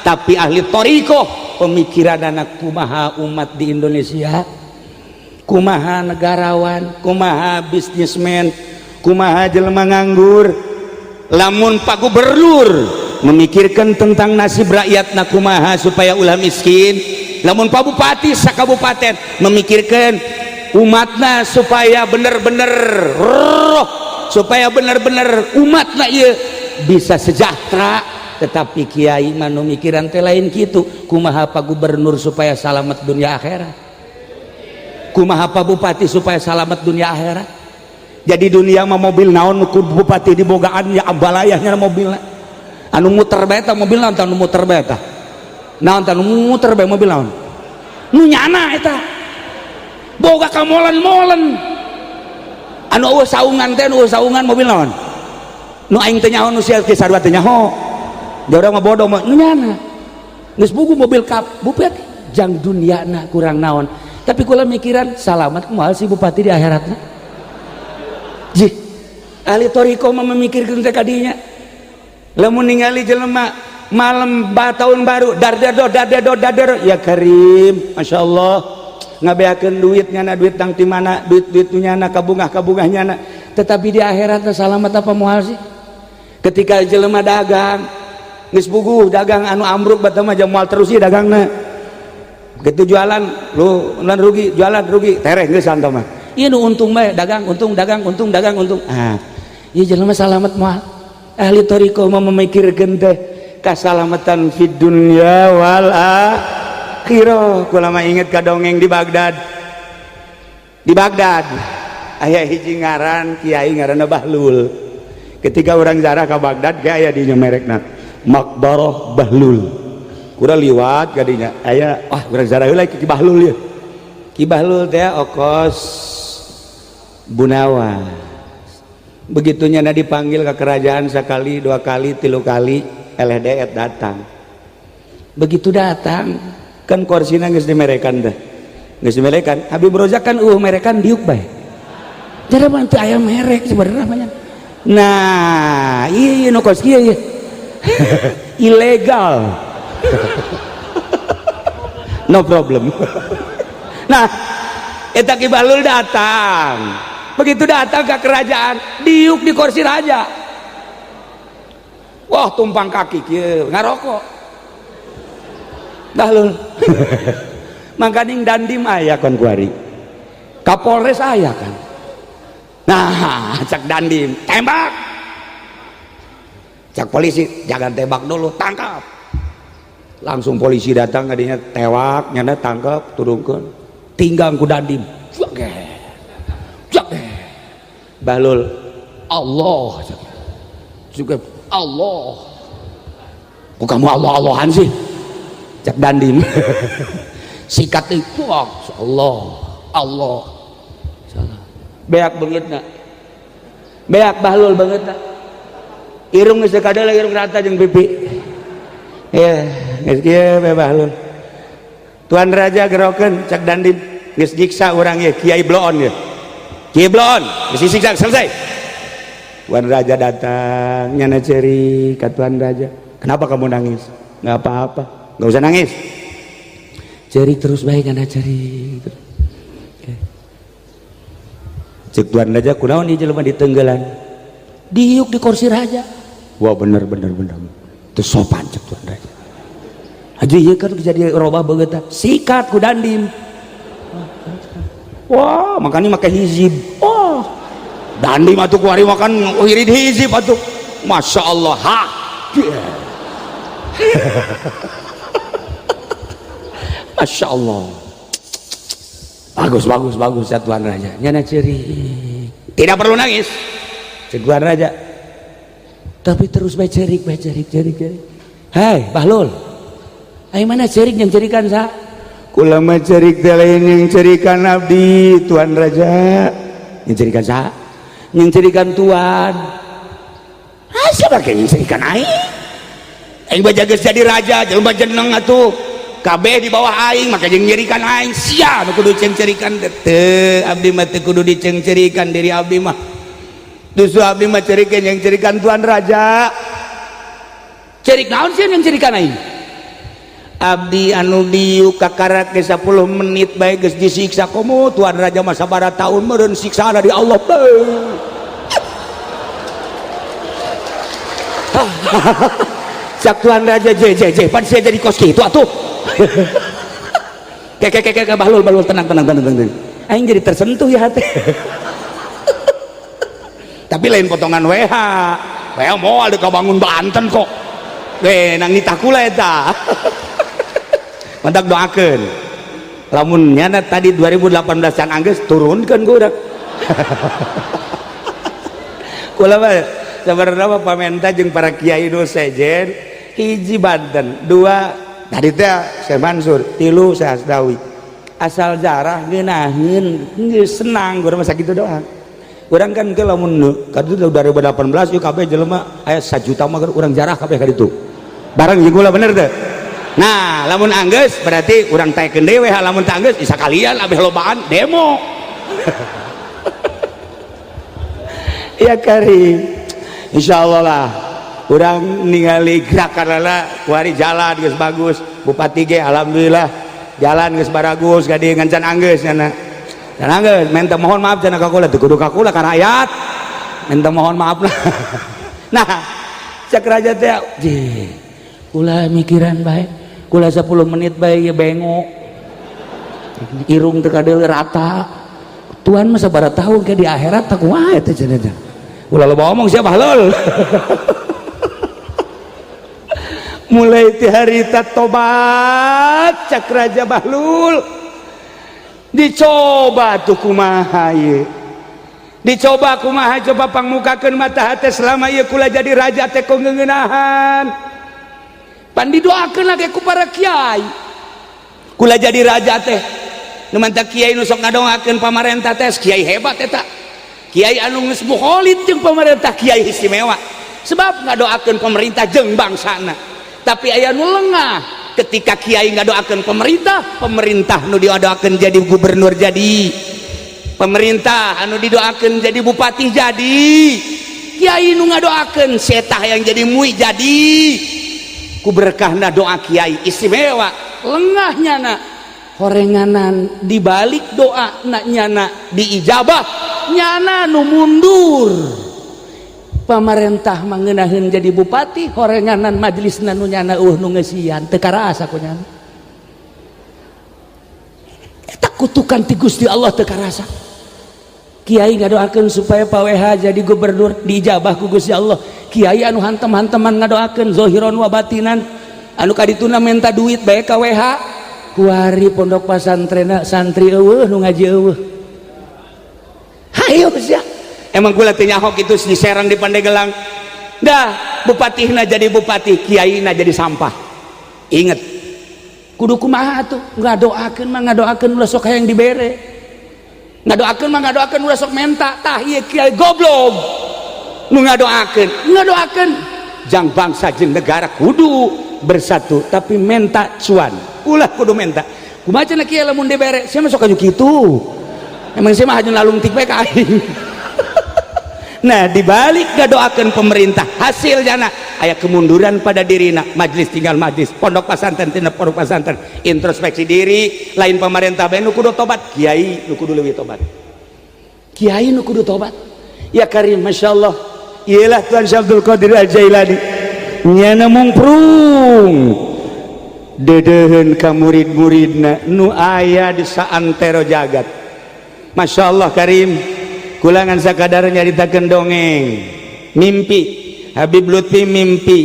Tapi ahli thoriqoh pemikiran kumaha umat di Indonesia, kumaha negarawan, kumaha bisnismen, kumaha jelema nganggur. Lamun Pak Gubernur memikirkan tentang nasib rakyat na kumaha supaya ulah miskin, lamun Pak Bupati sakabupaten memikirkan umatna supaya bener-bener roh, supaya bener-bener umatna ieu bisa sejahtera. Tetapi kiai mah nu mikiran teh lain kitu. Kumaha Pak Gubernur supaya salamet dunia akhirat, kumaha Pak Bupati supaya salamet dunia akhirat. Jadi dunia mah mobil naon ku bupati dibogaan, ya ambalayahnya mobilna anu muter bae. Eta mobil naon? Anu muter bae eta naon? Anu muter bae mobil naon? Nu nyana eta boga ka molen-molen anu eueuh saungan teh, anu eueuh saungan mobil naon? Nu aing teh nyaho, nu sia sarua teh nyaho. Dia urang mah bodoh mah nu nyana geus buku mobil kap bupati jang dunyana kurang naon. Tapi kula mikiran salamat moal si bupati di akhiratna. Jih, ahli thoriqoh mah memikirkan teh kadinya. Lamun ningali jelema malam tahun baru dardedo dardedo dardedo, ya karim, masya Allah, ngabeakeun duit nyana, duit tang ti mana, duit duit nyana, kabungah kabungah nyana. Tetapi di akhirat salamat apa moal sih? Ketika jelema dagang geus puguh dagang anu ambruk bata mah moal terus ieu dagangna. Begitu jualan lu lan rugi, jualan rugi, tereh geus santo mah. Ieu nu untung bae, dagang untung, dagang untung, dagang untung. Ah, ieu jelema salamat moal? Ahli thoriqoh mah memikirkeun teh kasalamatan fid dunya wal akhirah. Kula mah inget ka dongeng di Baghdad. Di Baghdad aya hiji ngaran kiai, ngaranna Bahlul. Ketika orang zarah ka Baghdad ge aya dinya merekna Makbarah Bahlul. Kurang liwat kadinya aya, wah, urang zarah heula ki Bahlul ya. Ki Bahlul teh okos Bunawa. Begitunya na dipanggil ke kerajaan sekali, dua kali, tilu kali, eleh deet datang. Begitu datang kan korsina geus dimerekan teh, geus dimerekan. Habib Rozak kan merekan, diuk bae. Jadi mah teu aya merek sebenarnya banyak. Nah, iya, iya, nu kos kieu ieu ilegal, no problem. Nah, eta Ki Bahlul datang. Begitu datang ke kerajaan, diuk di kursi raja. Wah, tumpang kaki kieu, ngarokok Bahlul. Mangkaning dandim aya kon kuari, Kapolres aya kan. Nah, cak dandim, "Tembak!" Cak polisi, "Jangan tembak dulu, tangkap." Langsung polisi datang kadinya, tewak nyana, tangkap, turunkan, tinggang ku dandim. Cak cak Bahlul, "Allah juga Allah." "Kok kamu Allah Allahan sih?" cak dandim. Sikat itu, Allah Allah salah. Beak banget nak, beak Bahlul banget nak, irung geus kadal, irung rata jeung pipi ya geus kieu bae Bahlul. "Tuan Raja, gerokeun," cak dandim, "geus nyiksa urang ya Kiai Bloon ya. Kiai Bloon geus disiksa selesai." Tuan Raja datang, nyana ceri ka Tuan Raja. "Kenapa kamu nangis?" "Nggak apa-apa." "Nggak usah nangis." Ceri terus bae, nyana ceri. Cek Tuan Raja, "Kunaon ieu jelema ditenggelan, diuk di kursi raja?" "Wah, bener bener bener, itu sopan," cek Tuan Raja. "Haji, ieu kan jadi robah begitu." Sikat ku dandim. Wah, makanya make hizib. Oh, dandim atuh kuari makan wirid hizib atuh. Masya Allah, ha. Masya Allah. Bagus, bagus, bagus ya Tuan Raja. Nyana ceri. "Tidak perlu nangis," cek Tuan Raja. Tapi terus bae cerik, bae cerik, cerik, cerik. "Hei, Bahlul. Ayo mana cerik yang cerikan sa?" "Kula mah cerik teh lain yang cerikan abdi, Tuan Raja." "Yang cerikan sa?" Nyengcerikan tuan. Ah, siapa kayak nyengcerikan aing? Aing baja geus jadi raja, jelema jeneng atuh. Kabeh di bawah aing, maka jeung nyerikan aing. Sia nu kudu cengcerikan teu, abdi mah teu kudu dicengcerikan diri abdi mah. Justru abdi mah cerikeun yang cerikan tuan raja. Cerik naon sih yang cerikan aing? Abdi anu diuk kakarak ge 10 menit bae geus disiksa komo tuan raja mah sabaraha tahun meureun siksa dari Allah. Cak tuan raja je je je pan sia jadi kos kitu atuh. Kek kek kek bahlul bahlul tenang tenang tenang tenang. Aing jadi tersentuh ya hati. Tapi lain potongan WH. WH moal deuk bangun Banten kok. We nang nitah kula eta. Mantak doakeun. Lamun nyana tadi 2018 can anggeus turunkeun ku urang. Kula mah sabarna mah pamenta jeung para kiai nu sejen hiji Banten, dua tadi teh Syekh Mansur, tilu Syekh Asdawi. Asal jarah ngeunaheun geus senang urang mah sakitu doang. Urang kan ke lamun kaditu 2018 yuk kabeh jelema aya 1 juta mah urang jarah kabeh ka ditu. Bareng jeung kula bener teu? Nah, lamun anggeus berarti urang taekeun dewe, lamun teu anggeus bisa kalian abeh lobaan demo. Ya kari. Insyaallah lah urang ningali gerakan kuari jalan geus bagus, bupati ge alhamdulillah jalan geus baragus ka dieu ngan can anggeus nya. Can anggeus minta mohon maaf cenah ka kula teu kudu ka kula ka rakyat. Minta mohon maaf lah. Nah, cak raja teh je kula mikiran bae, kula 10 menit bae ye bengok. Irung teu kadeuleu rata. Tuan mah sabaraha tahun ke di akhirat tak kumaha eta cenah teh. Ulah loba omong siapa bahlul. Mulai ti harita tobat cak raja bahlul. Dicoba tuh kumaha ieu. Dicoba kumaha coba pangmukakeun mata hate selama ieu kula jadi raja teh ku ngeunahan. Pan didoakeun lagi ku para kiai. Kula jadi raja teh. Nu mantap kiai nu sok ngadoakeun pamarentah teh kiai hebat eta. Kiai anu geus mukholid jeung pemerintah kiai istimewa. Sebab ngadoakeun pemerintah jeung bangsana. Tapi aya nu lengah ketika kiai ngadoakeun pemerintah, pemerintah nu didoakeun jadi gubernur jadi, pemerintah anu didoakeun jadi bupati jadi, kiai nu ngadoakeun setah yang jadi mui jadi. Ku berkahna doa kiai istimewa lengah nyana horenganan dibalik doa nak nyana diijabah nyana nu mundur. Pamarentah mangenaheun jadi bupati horenganan majelisna nu nyana eueuh nu ngeusian teu karasa ku nyana. Eta kutukan ti Gusti Allah teu karasa. Kiai ngadoakeun supaya Pak WH jadi gubernur diijabah ku Gusti Allah. Kiai anu hantem-hanteman ngadoakeun zohiron wa batinan anu kadituna menta duit bae ka WH kuari pondok pasantren santri eueuh nu ngaji eueuh. Hayo sia. Emang kula teu nyaho kitu di Serang di Pandegelang. Dah bupatihna jadi bupati, kiaina jadi sampah. Inget. Kudu kumaha atuh? Ngadoakeun mah ngadoakeun ulah sok hayang dibere. Ngadoakeun mah ngadoakeun ulah sok menta. Tah ieu kiai goblok. Nu ngadoakeun, ngadoakeun jang bangsa jeung negara kudu bersatu, tapi menta cuan. Ulah kudu menta. Kumaha cenah kiai lamun dibere? Sia mah sok aju kitu. Emang sia mah haju lalungtik bae ka aing. Nah, dibalik ngadoakeun pemerintah, hasilnya aya kemunduran pada dirina, majelis tinggal majelis, pondok pesantren tina pondok pesantren, introspeksi diri, lain pemerintah bae nu kudu tobat, kiai nu kudu leuwih tobat. Kiai nu kudu tobat. Ya karim, masyaallah. Iyalah Tuan Syekh Abdul Qadir Al-Jailani. Nyana mungprung dedeuheun ka murid-muridna nu aya di saantero jagat. Masyaallah karim. Kulangan sakadar nyaritakeun dongeng mimpi Habib Lutfi mimpi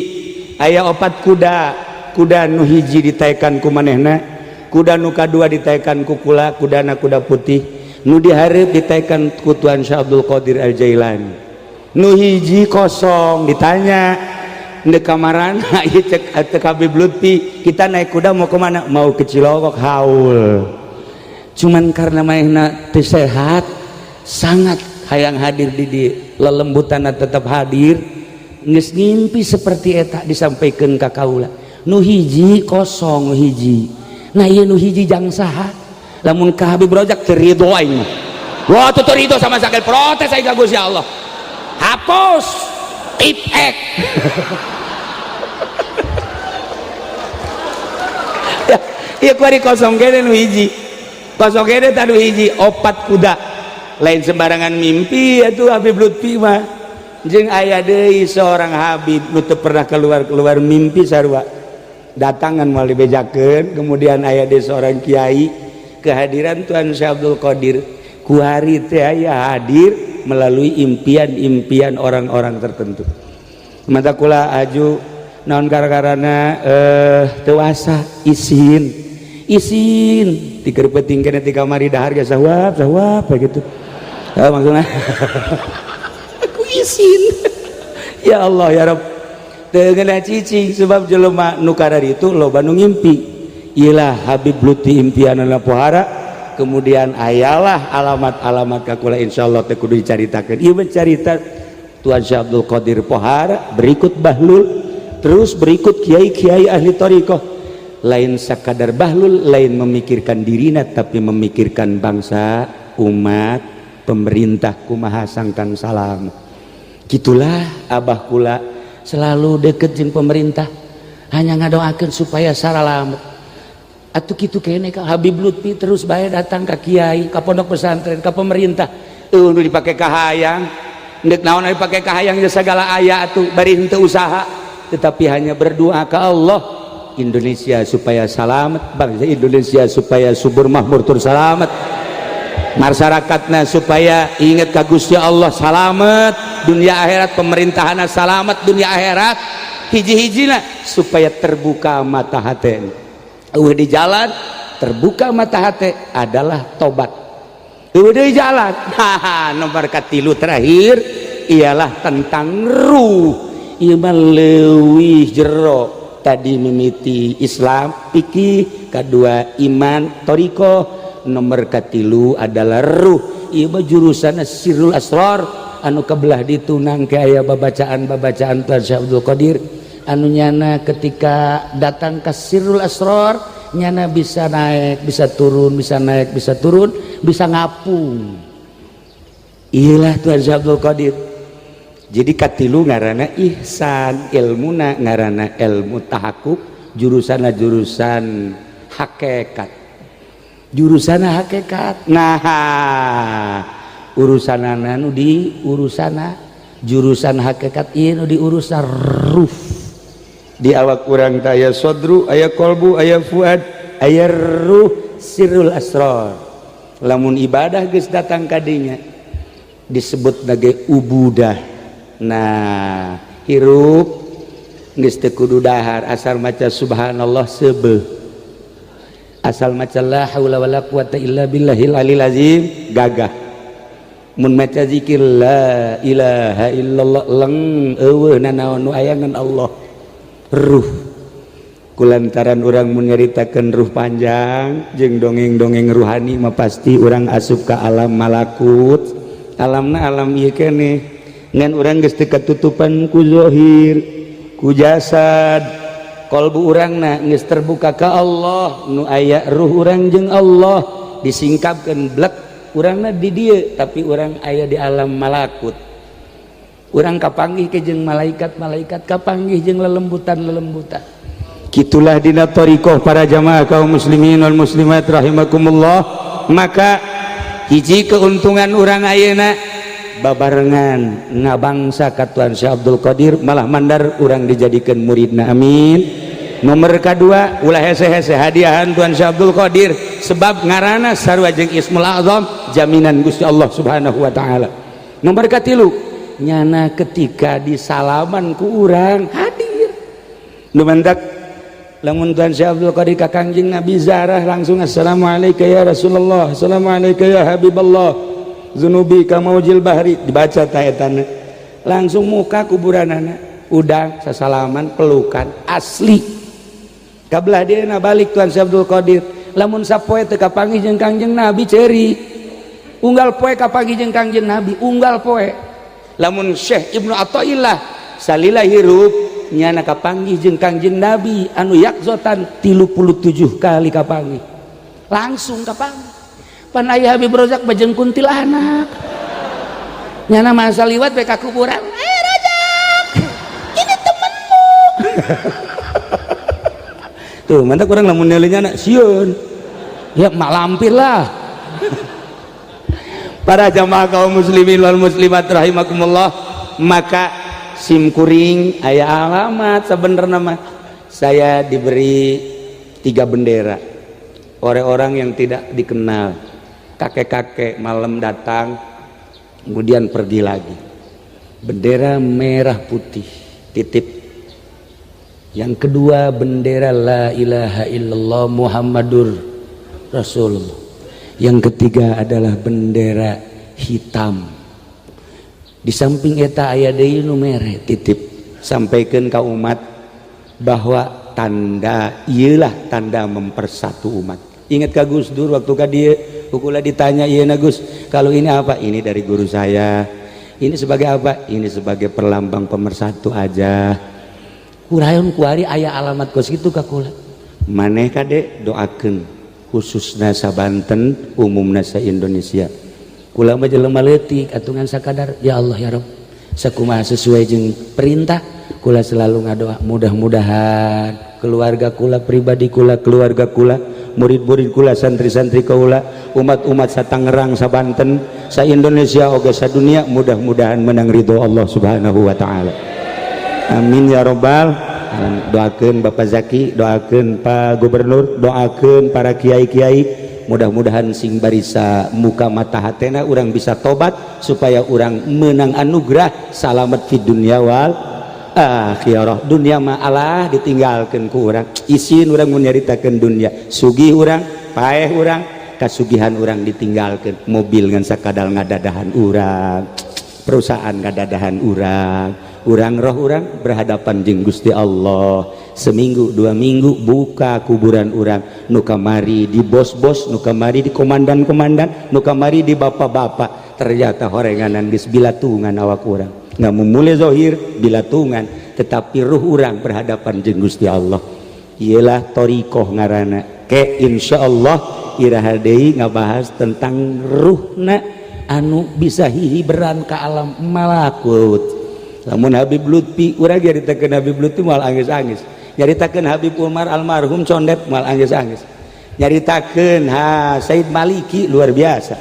aya opat kuda, kuda nu hiji ditaekan ku manehna, kuda nu kadua ditaekan ku kula, kudana kuda putih, nu dihareup ditaekan ku Tuan Syekh Abdul Qadir Al Jailani, nu hiji kosong. Ditanya ndek kamarana ieu cek Habib Lutfi, kita naik kuda mau kemana? Mau ke Cilongok haul. Cuman karena manehna teu sehat sangat Hayang hadir di lelembutan, tetap hadir. Geus ngimpi seperti eta, disampaikan ka kaula. Nu hiji kosong, nu hiji. Nah, ieu nu hiji jang saha? Lamun ka Habib Rojak teu ridho aing mah. Wah, teu ridho sama sekali, protes aing ka Gusti Allah. Hapus tip-ek. Ya, ieu kuari kosong kene nu hiji. Kosong kene tah nu hiji, opat kuda. Lain sembarangan mimpi atuh Habib Lutfi mah. Jeung aya deui seorang Habib nu teu pernah keluar-keluar mimpi sarua. Datangan moal dibejakeun, kemudian aya deui seorang kiai, kehadiran Tuan Syekh Abdul Qadir kuari teh aya hadir melalui impian-impian orang-orang tertentu. Mata kula aju naon gara-garana tewasa isin isin tikeur penting kene ti kamari dahar ge sawap sawap begitu. Eh, maksudnya aku isin, ya Allah ya Rabb, teu ngeunah cicing sebab jelema nu itu loba nu ngimpi. Ilah Habib Lutfi impianana pohara, kemudian ayalah alamat-alamat ka kula, insyaallah teu kudu dicaritakeun. Ieu mah carita Tuan Syekh Abdul Qadir pohara, berikut Bahlul, terus berikut kiai-kiai ahli thariqah. Lain sakadar Bahlul, lain memikirkan dirina, tapi memikirkan bangsa, umat, pemerintah kumaha sangkan salam. Gitulah abah kula selalu deket jeung pemerintah, hanya ngadoakeun supaya saralamet atuh. Kitu kene ka Habib Lutfi, terus bae datang ka kiai, ka pondok pesantren, ka pemerintah. Eueuh nu dipake kahayang, ndek naon dipake kahayang ya segala aya atuh, bari henteu usaha, tetapi hanya berdoa ke Allah, Indonesia supaya selamat, bangsa Indonesia supaya subur makmur tur selamat, masyarakatnya supaya ingat ka Gusti Allah, selamat dunia akhirat, pemerintahan selamat dunia akhirat, hiji-hijina supaya terbuka mata hati. Eueuh di jalan terbuka mata hati adalah tobat. Eueuh di jalan. Haha, nomor katilu terakhir ialah tentang ruh. Ieu mah leuwih jero. Tadi mimiti Islam, pikih, kedua iman, thoriqoh, nomor katilu adalah ruh. Ieu mah jurusan sirrul asrar anu kebelah ditunang ke aya babacaan-babacaan Tuan Syekh Abdul Qadir anu nyana ketika datang ke sirrul asrar nyana bisa naik, bisa turun, bisa naik, bisa turun, bisa ngapung. Iyalah Tuan Syekh Abdul Qadir. Jadi katilu ngarana ihsan, ilmuna ngarana ilmu tahakuk, jurusanna jurusan hakikat, jurusan hakikat. Nah, urusan nu di urusana jurusan hakikat ieu nu di urusan ruh. Di awak urang teh aya sodru, aya kolbu, aya fuad, aya ruh, sirrul asrar. Lamun ibadah geus datang kadinya disebut sebagai ubudah. Nah, hirup geus teu kudu dahar, asal maca subhanallah seubeuh, asal maca la haula wala quwata illa billahil alil azim gagah, mun maca zikir la ilaha illallah leng, eueuh nanaon nu aya ngan Allah. Ruh, kulantaran urang mun nyaritakeun ruh panjang jeung dongeng-dongeng ruhani mah pasti urang asup ka alam malakut, alamna alam ieu keneh, ngan urang geus teu katutupan ku zahir, ku jasad. Kolbu urangna geus terbuka ka Allah, nu aya ruh urang jeung Allah disingkapkeun blek, urangna di dieu tapi urang aya di alam malakut. Urang kapanggih ke jeung malaikat-malaikat, kapanggih jeung lelembutan-lelembutan. Gitulah dina thariqah para jamaah kaum muslimin wal muslimat rahimakumullah. Maka hiji keuntungan urang ayeuna babarengan ngabangsa ka Tuan Syekh Abdul Qadir, malah mandar urang dijadikan muridna, amin. Nomor kedua, ulah hese-hese hadiahan Tuan Syekh Abdul Qadir, sebab ngarana sarua jeung Ismul Azam, jaminan Gusti Allah Subhanahu wa taala. Nomor katilu, nyana ketika disalaman ku urang hadir. Nu mantak lamun Tuan Syekh Abdul Qadir ka Kangjeng Nabi zarah langsung, assalamualaikum ya Rasulullah, assalamualaikum ya Habiballah, zunubi kamaujil bahri, dibaca ta etana langsung muka kuburanana, udah sasalaman, pelukan asli. Kabelah dia balik Tuan Syekh Abdul Qadir, lamun sapoe teu kapanggih jeung Kangjeng Nabi, ceuri. Unggal poe kapanggih jeung Kangjeng Nabi, unggal poe. Lamun Syekh Ibnu Athaillah salila hirup nyana kapanggih jeung Kangjeng Nabi anu yakzotan 37 kali kapanggih. Langsung kapanggih. Pan aya Habib Rozak bajeng kuntilanak. Nyana masa liwat bae ka kuburan. "Eh Rozak, ini temenmu." Tuh, mantap kurang lamun nyana sieun. Ya mak lampir lah. Para jamaah kaum muslimin wal muslimat rahimakumullah, maka sim kuring aya alamat. Sebenarnya mah saya diberi tiga bendera oleh orang yang tidak dikenal, kakek-kakek malam datang kemudian pergi lagi. Bendera merah putih titip, yang kedua bendera la ilaha illallah Muhammadur Rasulullah, yang ketiga adalah bendera hitam. Di samping eta aya deui nu mere titip, sampaikan ke umat bahwa tanda iyalah tanda mempersatu umat. Ingat ka Gus Dur waktu ka dia kukula ditanya, "Iya na Gus, kalau ini apa?" "Ini dari guru saya." "Ini sebagai apa?" "Ini sebagai perlambang pemersatu aja." Kurayon kuari aya alamat kos gitu ka kula. Maneh kade doakeun khususna sa Banten, umumna sa Indonesia. Kula mah jelema leutik atuh, ngan sakadar ya Allah ya Rabb, sakumaha sesuai jeung perintah. Kula selalu ngadoa mudah-mudahan keluarga kula, pribadi kula, keluarga kula, murid-murid kula, santri-santri kula, umat-umat sa Tangerang, sa Banten, sa Indonesia oge sa dunia, mudah-mudahan menang ridho Allah Subhanahu wa taala. Amin ya robbal alamin. Doakeun Bapak Zaki, doakeun Pak Gubernur, doakeun para kiai-kiai, mudah-mudahan sing barisa muka mata hatena urang bisa tobat supaya urang menang anugerah salamet di dunia wal akhirah. Dunia mah Allah ditinggalkan ku urang. Isin urang mun nyaritakeun dunia. Sugih urang, paeh urang, kasugihan urang ditinggalkan. Mobil ngan sakadal ngadadahan urang, perusahaan ngadadahan urang, urang roh urang berhadapan jeung Gusti Allah. Seminggu 2 minggu buka kuburan urang, nu kamari di bos-bos, nu kamari di komandan-komandan, nu kamari di bapak-bapak, ternyata horenganan geus bilatungan awak urang. Nggak memulai zohir bilatungan, tetapi ruh urang berhadapan jeung Gusti Allah. Ialah torikoh ngarana. Ke insyaallah iraha deui ngabahas tentang ruhna anu bisa hihiberan ke alam malakut. Lamun Habib Lutfi, urang nyaritakeun Habib Lutfi moal angis-angis, nyaritakeun Habib Umar almarhum condet moal angis-angis, nyaritakeun ha Said Maliki luar biasa,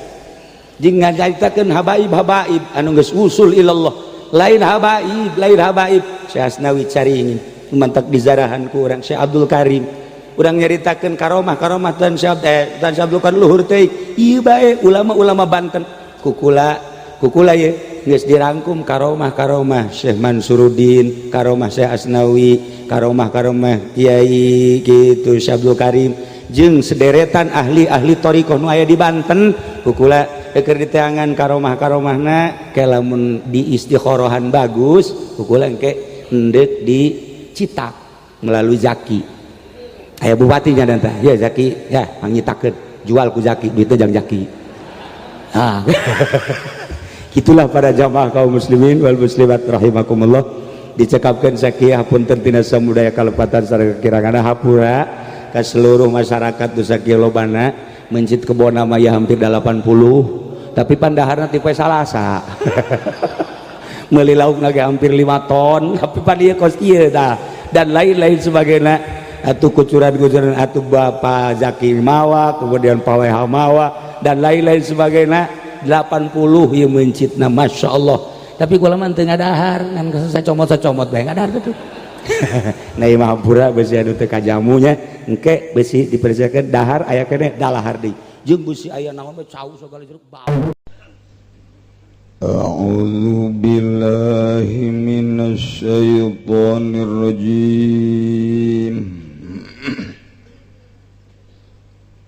jeung nyaritakeun habaib-habaib anu geus usul ilallah. Lain habaib, lain habaib, Syekh Asnawi Caringin mantak dizarahan ku urang, Syekh Abdul Karim. Urang nyaritakeun karomah karomah dan Syekh dan Syekh Abdul Karim luhur teuing. Ieu bae ulama-ulama Banten kukula kukula ye geus dirangkum karomah karomah Syekh Mansuruddin, karomah Syekh Asnawi, karomah karomah Kiai gitu Syekh Abdul Karim jeung sederetan ahli-ahli thariqah nu aya di Banten. Kukula keur diteangan karomah karomahna ke lamun di istikhorohan bagus, kukula engke endek dicitak melalui Zaki. Aya bupatinya dan tah ya Zaki ya mangnyitakeun, jual ku Zaki, duitnya jang Zaki. Ah, itulah para jamaah kaum muslimin wal muslimat rahimakumullah. Dicekapkan sakieu, punten tina samudaya kalepatan sareng kekirangan, hapura ka seluruh masyarakat nu sakieu lobana. Mencit kebon mah ya hampir 80, tapi pandaharna tipe Salasa. Meuli lauk lagi hampir 5 ton, tapi pan ieu kos kieu tah dan lain-lain sebagainya. Atuh kucuran-kucuran atuh Bapak Zaki mawa, kemudian Pak WH mawa dan lain-lain sebagainya. 80 ieu mencitna, Masya Allah. Tapi kula mah teu ngadahar, ngan saya comot bae ngadahar tuh. Nah, ieu mah hampura besi anu teu kajamunya. Engke besi dipersiapkeun dahar aya keneh dalahar deui jeung besi aya naon bae, cau segala jeruk bau. أعوذ بالله من الشيطان الرجيم.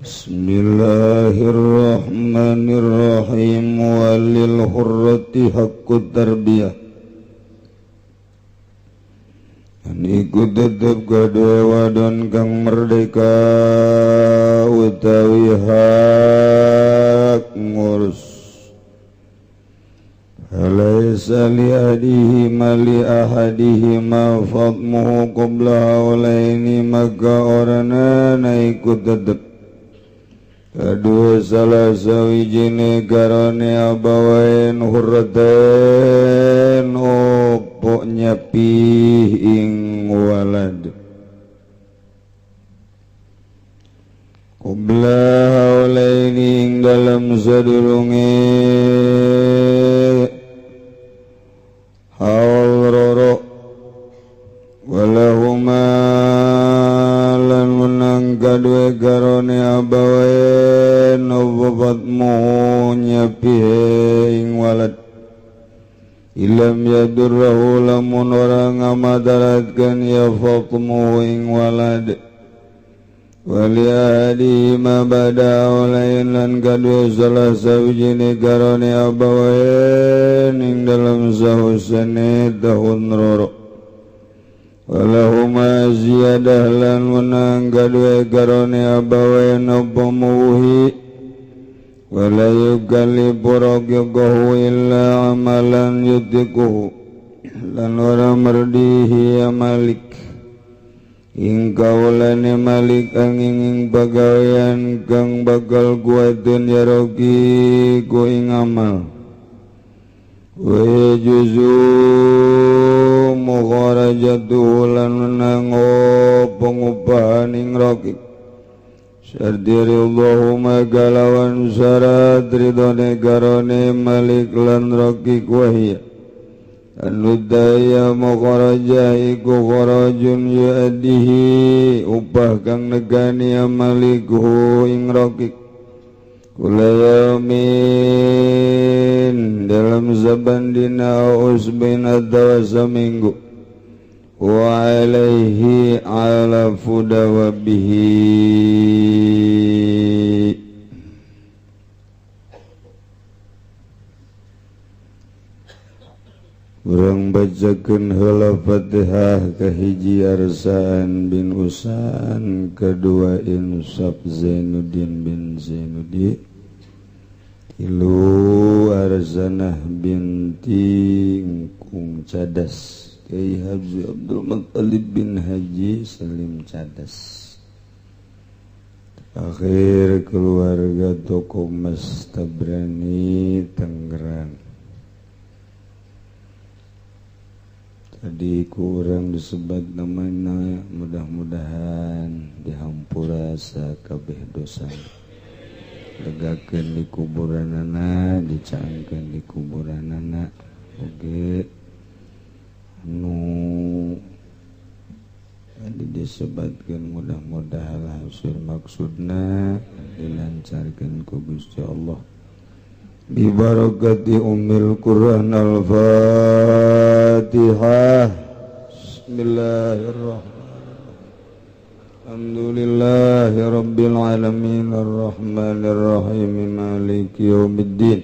بسم الله الرحمن الرحيم. وللحرة حق التربية. Iku tetep kaduwe wadon kang merdeka utawi hak ngurus. Walaysa li ahadihima li ahadihima fadmuhu qabla haulaini maka oranana iku tetep kadua salah sawijine garane abawain hurratain opo nyapih ing walad qabla haulaini ing dalam sadurunge haul roro walahuma lan menang kadue garone abawain obatmu nyapihe ing walad ilam yadurrahu lamun ora ngamadaratkeun ya fatmu ing walad wali ahadi ma bada olain lan kadue salah sawijine garone abawain ing dalam sahusane tahun roro walahuma ziyadah lan menang kadue garone abawain apa muhi wala yukallifu raqiqahu illa amalan yutikuhu lan ora merdihi ya malik ing kaulane malik angin ing pagawean kang bakal kuatun ya rogi ku ing amal wa yajuzu mukharajatuhu lan menang pengupahan ing rogi syarti ridhahuma kalawan syarat ridhone garone malik lan rogi wahia anudaya mukharajah iku kharajun yu'addihi upah kang negani amalikhu ing rokik kula yaumin dalam saban dina usbin atawa saminggu wa alaihi ala fudawabihi. Urang bacakeun heula Fatihah kahiji Arsaan bin Usan, kedua Insaf Zainuddin bin Zainudi, tilu Arzanah binti Ngkung Cadas, Kiai Haji Abdul Muttalib bin Haji Salim Cadas. Akhir keluarga toko Mas Tabrani Tangerang. Tadi kurang disebut namanya, mudah-mudahan dihampura sakabeh dosa, legakeun di kuburanana, dicangkeun di kuburanana. Oge anu tadi disebutkeun mudah-mudahan hasil maksudna dilancarkeun ku Gusti Allah. Bi barakati ummil Quran. Al-Fatihah. Bismillahirrahmanirrahim. Alhamdulillahi rabbil alamin arrahmanirrahim maliki yaumiddin.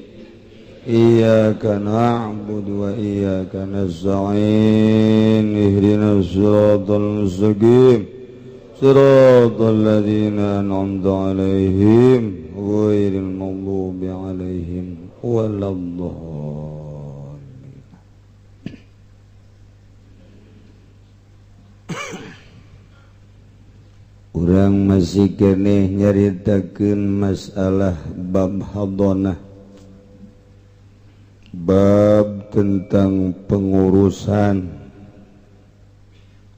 Iyyaka na'budu wa iyyaka nasta'in. Ihdinas siratal mustaqim. Siratal ladzina an'amta 'alaihim ghairil maghdubi 'alaihim waladdallin. Urang masih keneh nyaritakeun masalah bab hadonah, bab tentang pengurusan,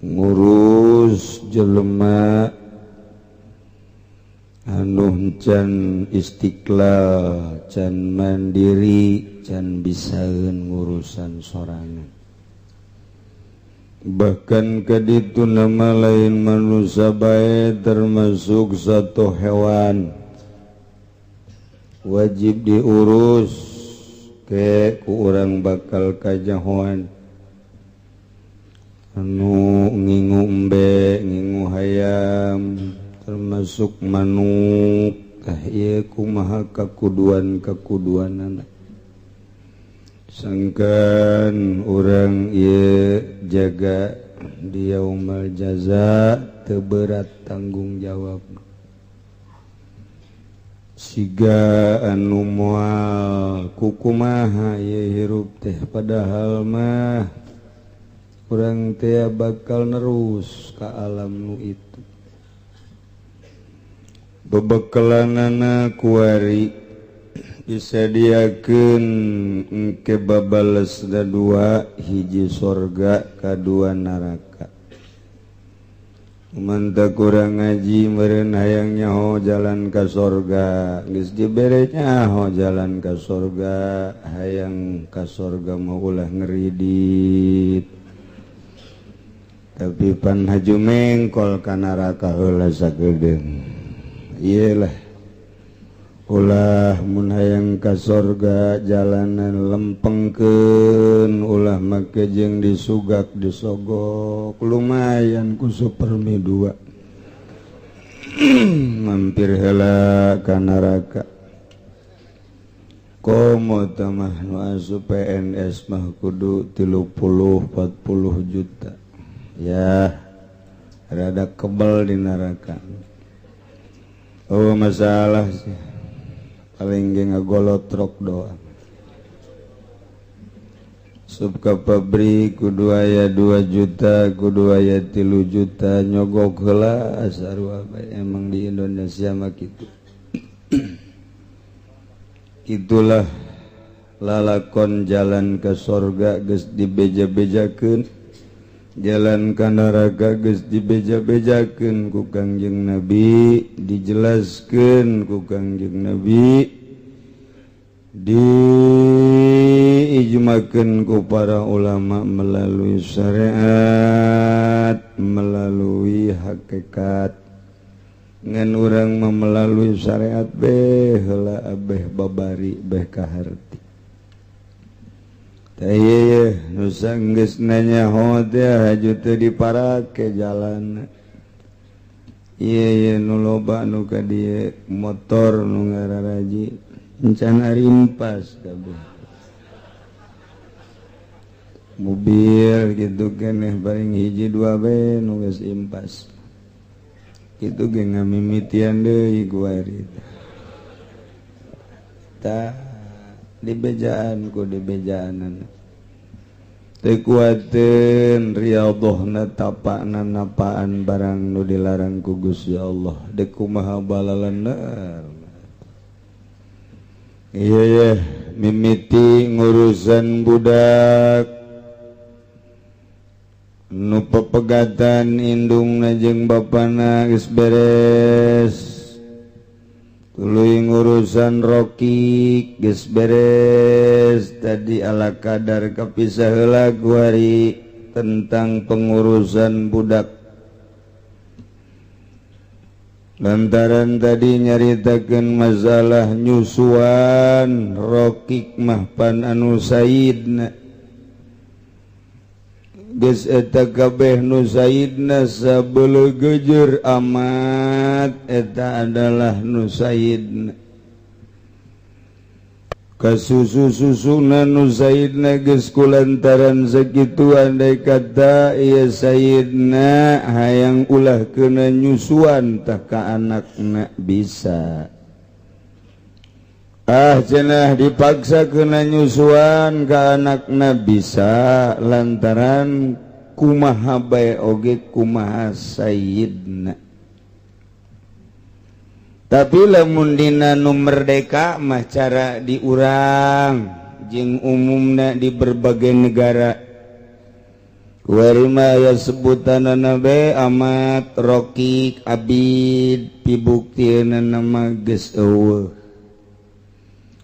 ngurus jelema anu can istiqlal, can mandiri, can bisaeun ngurusan sorangan. Bahkan kaditu nama lain manusia bae termasuk satu hewan wajib diurus ke ku urang bakal kajahoan. Anu ngingu embe, ngingu hayam, termasuk manuk, tah ieu kumaha kakuduan-kakuduanana. Sangkan urang ieu jaga di yaumal jaza teu berat tanggung jawab. Siga anu moal kukumaha ye hirup teh, padahal mah urang teh bakal nerus ka alam nu itu. Bebekelanana kuari disadiakeun engke babalesna dua, hiji sorga, kadua neraka. Mantap kurang ngaji meureun hayang nyaho jalan ka sorga, geus dibere nyaho jalan ka sorga, hayang ka sorga mah ulah ngeridit, tapi pan haju mengkol ka neraka heula sakedeung. Ieu lah ulah mun hayang ka sorga jalanan lempengkeun, ulah make jeung disugak disogok, lumayan ku supermi dua mampir heula ka neraka. Komo mah nu asup PNS mah kudu 30 40 juta ya, rada kebel di neraka. Oh, masalah sih paling ge ngagolotrok doang. Sub ka pabrik kudu aya 2 juta, kudu aya 3 juta, nyogok heula sarua bae. Emang di Indonesia mah kitu. Itulah lalakon jalan ke sorga geus dibeja-bejakeun, jalan ka neraka geus dibeja-bejakeun ku Kangjeng Nabi, dijelaskeun ku Kangjeng Nabi, diijmakeun ku para ulama melalui syariat, melalui hakikat. Ngan urang mah melalui syariat beh heula abeh babari beh kaharti. Tah ieu nu sanggeus nanya teh haju teu diparake jalan. Ieu ieu nu loba nu ka dieu motor nu ngararaji encan rimpas kabeh. Mobil gitu keneh paling hiji dua bae nu geus impas. Kitu ge ngamimitian deui kuari. Tah dibejaan ku dibejaanan. Teu kuateun riyadhohna tapakna napaan barang nu dilarang ku Gusti Allah. Deuk kumaha balalener. Iya ya, mimiti ngurusan budak nu pepegatan indungna jeung bapana geus beres, tuluy ngurusan rokik geus beres. Tadi ala kadar kapisah heula kuari tentang pengurusan budak, lantaran tadi nyaritakeun masalah nyusuan rokik mah pan anu sayidna. Geus eta kabeh nu sayidna sabeuleugeujeur amat, eta adalah nu sayidna. Kasusu-susuna nu sayidna geus kulantaran sakitu, andai kata ieu sayidna hayang ulah kena nyusuan tah ka anakna bisa. Ah cenah dipaksa kena nyusuan ka anakna bisa, lantaran kumaha bae oge kumaha sayidna. Tapi lamun dina nu merdeka mah cara diurang jeung umumna di berbagai negara kuari mah aya sebutanana bae amat rokik abid, pibuktiana mah geus eueuh.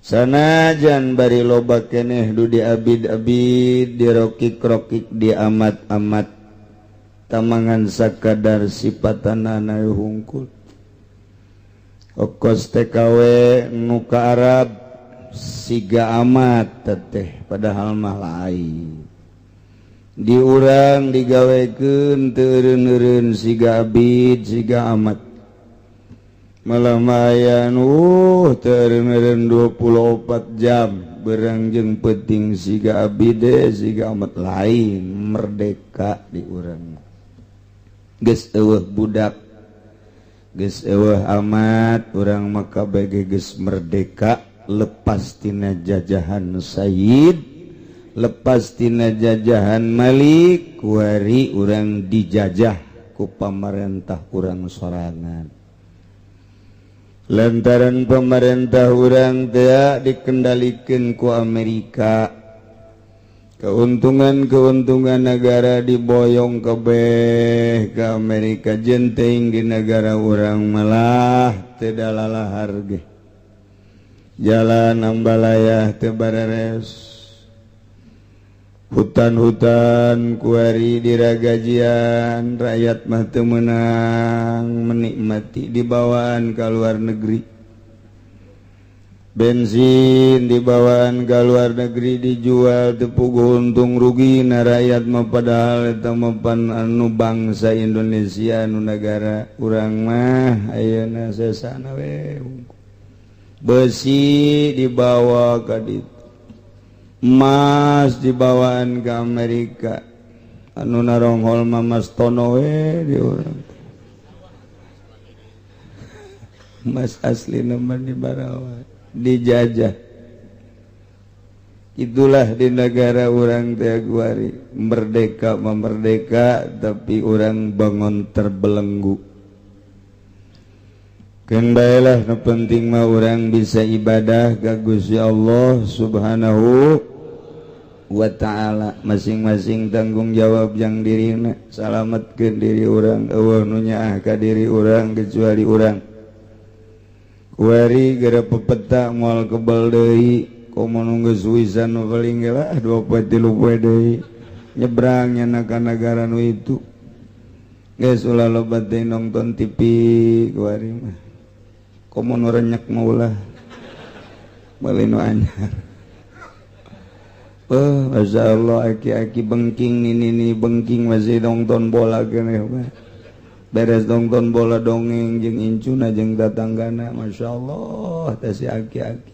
Sanajan bari loba keneh du di abid-abid, di rokik-rokik, di amat-amat, tamangan sakadar sipatanana hungkul. Okos TKW nu ka Arab siga amat teteh, padahal mah lain. Diurang digawekeun teu eureun-eureun siga abid siga amat. Malah mayan teu eureun-eureun 24 jam berang jeung penting siga abide siga amat, lain merdeka di urang. Geus eueuh budak. Geus eueuh amat urang mah kabeh geus merdeka, lepas tina jajahan Sayyid, lepas tina jajahan Malik, kuari urang dijajah ku pamarentah urang sorangan. Lantaran pemerintah urang teh dikendalikan ku Amerika, keuntungan-keuntungan negara diboyong kebeh ke Amerika, jenteng di negara urang malah tidak lalahar ge. Jalan ambalaya teu bareres, hutan-hutan kuari diragajian, rakyat mah teu meunang menikmati, dibawaan ke luar negeri. Bensin dibawaan ke luar negeri, dijual teu puguh untung rugi na rakyat mah, padahal eta mah pan anu bangsa Indonesia, anu negara urang mah ayeuna sesana we. Besi dibawa ka ditu, emas dibawaan ke Amerika, anu naronghol mah Mas Tono we di urang. Emas asli nama di Barawa dijajah. Itulah di negara urang teh kuari merdeka memerdeka, tapi urang bangun terbelenggu. Keun bae lah, nu penting mah urang bisa ibadah ka Gusti Allah Subhanahu wa ta'ala. Masing-masing tanggung jawab yang dirina, salametkeun diri urang, euweuh nu nyaah ka diri urang kecuali urang. Kuari gara pepeta moal kebal deui, komo nu geus wisan nu paling ge lah 2 poe 3 poe deui nyebrang nya ka negara nu itu. Geus ulah loba teh nonton TV kuari mah, komo nu renyak mah ulah, meuli nu anyar. Oh, Masya Allah, aki-aki bengking, nini bengking masih nonton bola keneh mah. Beres nonton bola dongeng jeung incuna jeung tatanggana. Masya Allah teh si aki-aki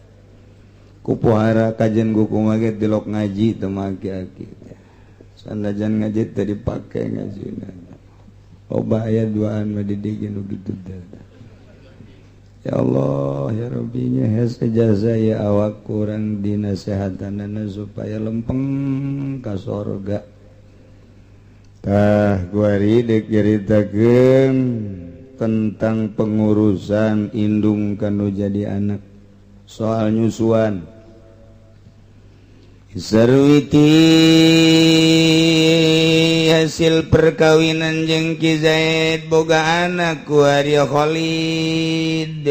kupuhara kajen kumaha ge tilok ngaji teh mah aki-aki. Sanajan ngaji teh dipake ngajina. Loba aya duaan mah didikin nu kitu teh. Ya Allah ya Rabbi, nya hese jasa ya awak kurang dinasehatanana supaya lempeng ka sorga. Tah kuari dek nyaritakeun tentang pengurusan indung kanu jadi anak, soal nyusuan. Sarwiti hasil perkawinan jeung Ki Zaid boga anak kuari Khalid.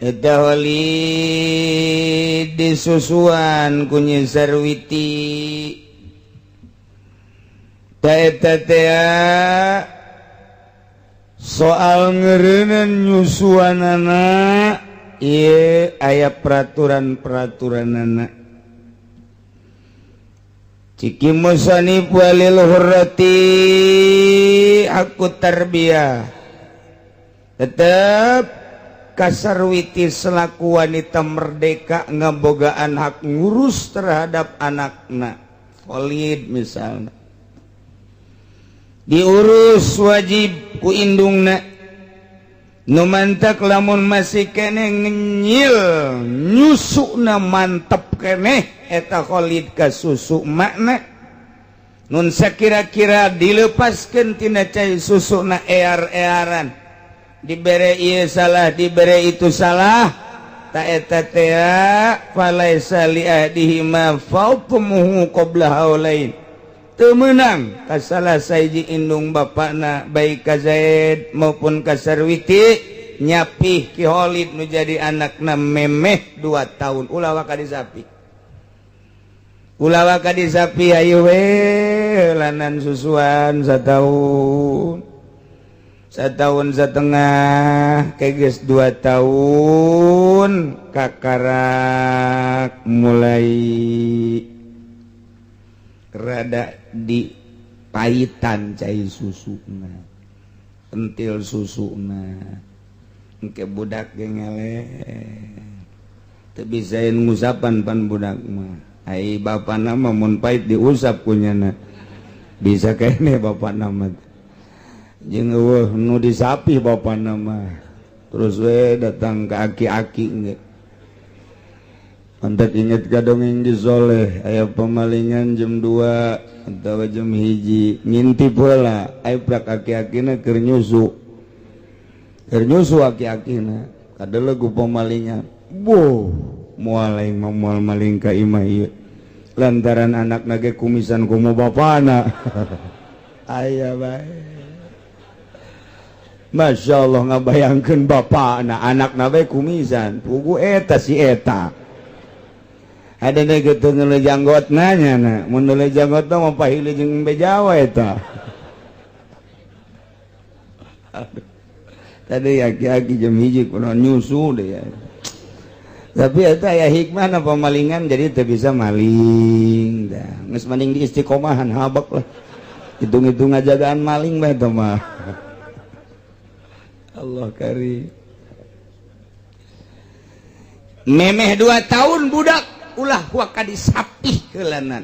Eta Khalid disusuan ku Nyi Sarwiti. Ta eta teh soal ngereunan nyusuanana ieu aya peraturan-peraturanana. Ciki musannif walil hurrati haqqut tarbiyah, tetep kasarwiti selaku wanita merdeka ngebogaan hak ngurus terhadap anakna Khalid misalnya, diurus wajib ku indungna. Nu mantak lamun masih keneh ngenyil nyusukna mantep keneh eta Khalid ka susu makna, nun sakira-kira dilepaskeun tina cai susuna ear-earan, dibere ieu salah, dibere itu salah, ta eta teh falaisa li ahdihima fawtumuhu qabla haulain, teu meunang ka salah sahiji indung bapakna, baik ka Zaid maupun ka Sarwiti, nyapih Ki Khalid nu jadi anakna memeh 2 tahun. Ulah waka disapi, ulah waka disapi, ayo we lanan susuan setahun, setahun setengah, keges 2 tahun kakarak mulai rada di pahitan cai susuna, pentil susuna, engke budak ge ngeleh teu bisaeun ngusapan pan budak mah. Ai bapana mah mun pahit diusap kunyana bisa kene bapana mah. Jeung eueuh nu disapih bapana mah. Terus we datang ke aki-aki ge. Mantak inget ka dongeng di Soleh, aya pemalingan jam 2 atau jam 1, ngintip heula, aya prak aki-akina keur nyusu. Keur nyusu aki-akina, kadeuleu ku pemalingan. Boh, moal aing mah moal maling ka imah ieu. Lantaran anakna ge kumisan komo bapana. Aya bae. Masya Allah, ngabayangkeun bapana, anakna bae kumisan. Pugu eta si eta. Ada gitu ngeule janggotna nya na. Mun ngeule janggotna mah pahili jeung embe Jawa eta. Aduh. Tadi aki-aki jam 1 kudu nyusu deh ya. Tapi eta aya hikmah na pemalingan, jadi teu bisa maling dah. Geus mending di istiqomahan habak lah. Hitung-hitung ngajagaan maling bae eta mah. Allah karim. Memeh 2 tahun budak ulah waka disapih heulanan.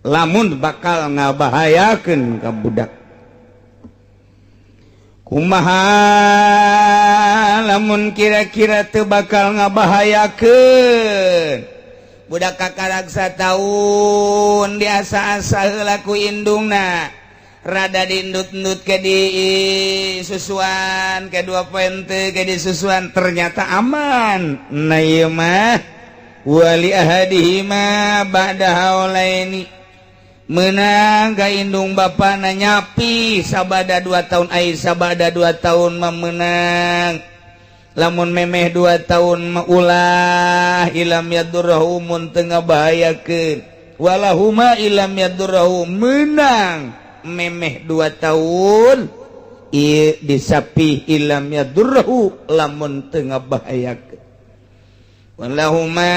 Lamun bakal ngabahayakeun ka budak. Kumaha lamun kira-kira teu bakal ngabahayakeun budak kakarak satahun diasa-asa heula ku indungna, rada diendut-endut ke di susuan, ke dua poente ke di susuan, ternyata aman. Nah, ieu mah wali ahadihima ba'da haulaini, menang ka indung bapana nyapi sabada 2 tahun. Ai sabada 2 tahun mah menang, lamun memeh 2 tahun mah ulah, ilam yadurrahu, mun teu ngabahayakeun, walahuma ilam yadurrahu, menang memeh 2 tahun ieu disapih, ilam yadurrahu, lamun teu ngabahayakeun, walahuma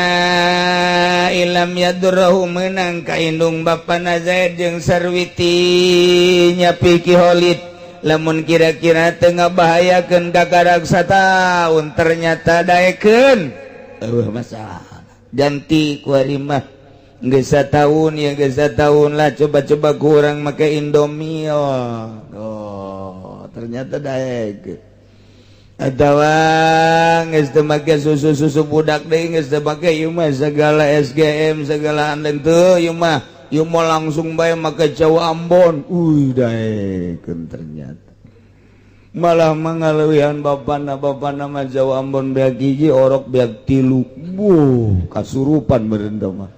ilam yadurrahu, menang ka indung bapana Zaid jeung Sarwiti nyapi Ki Khalid lamun kira-kira teu ngabahayakeun kakarak satahun, ternyata daekeun, eueuh masalah. Ganti ku ari mah geus satahun ya, geus satahun lah, coba-coba kurang make Indomie. Oh, ternyata daekeun. Atawa geus teu make susu-susu budak deui, geus teu make ieu mah, segala SGM segala anden teu ieu mah, ieu mah langsung bae make Jawa Ambon. Uy, daekeun ternyata. Malah mangaleuwihan bapana, bapana mah Jawa Ambon beak hiji, orok beak tilu. Buh, kasurupan meureun teh mah.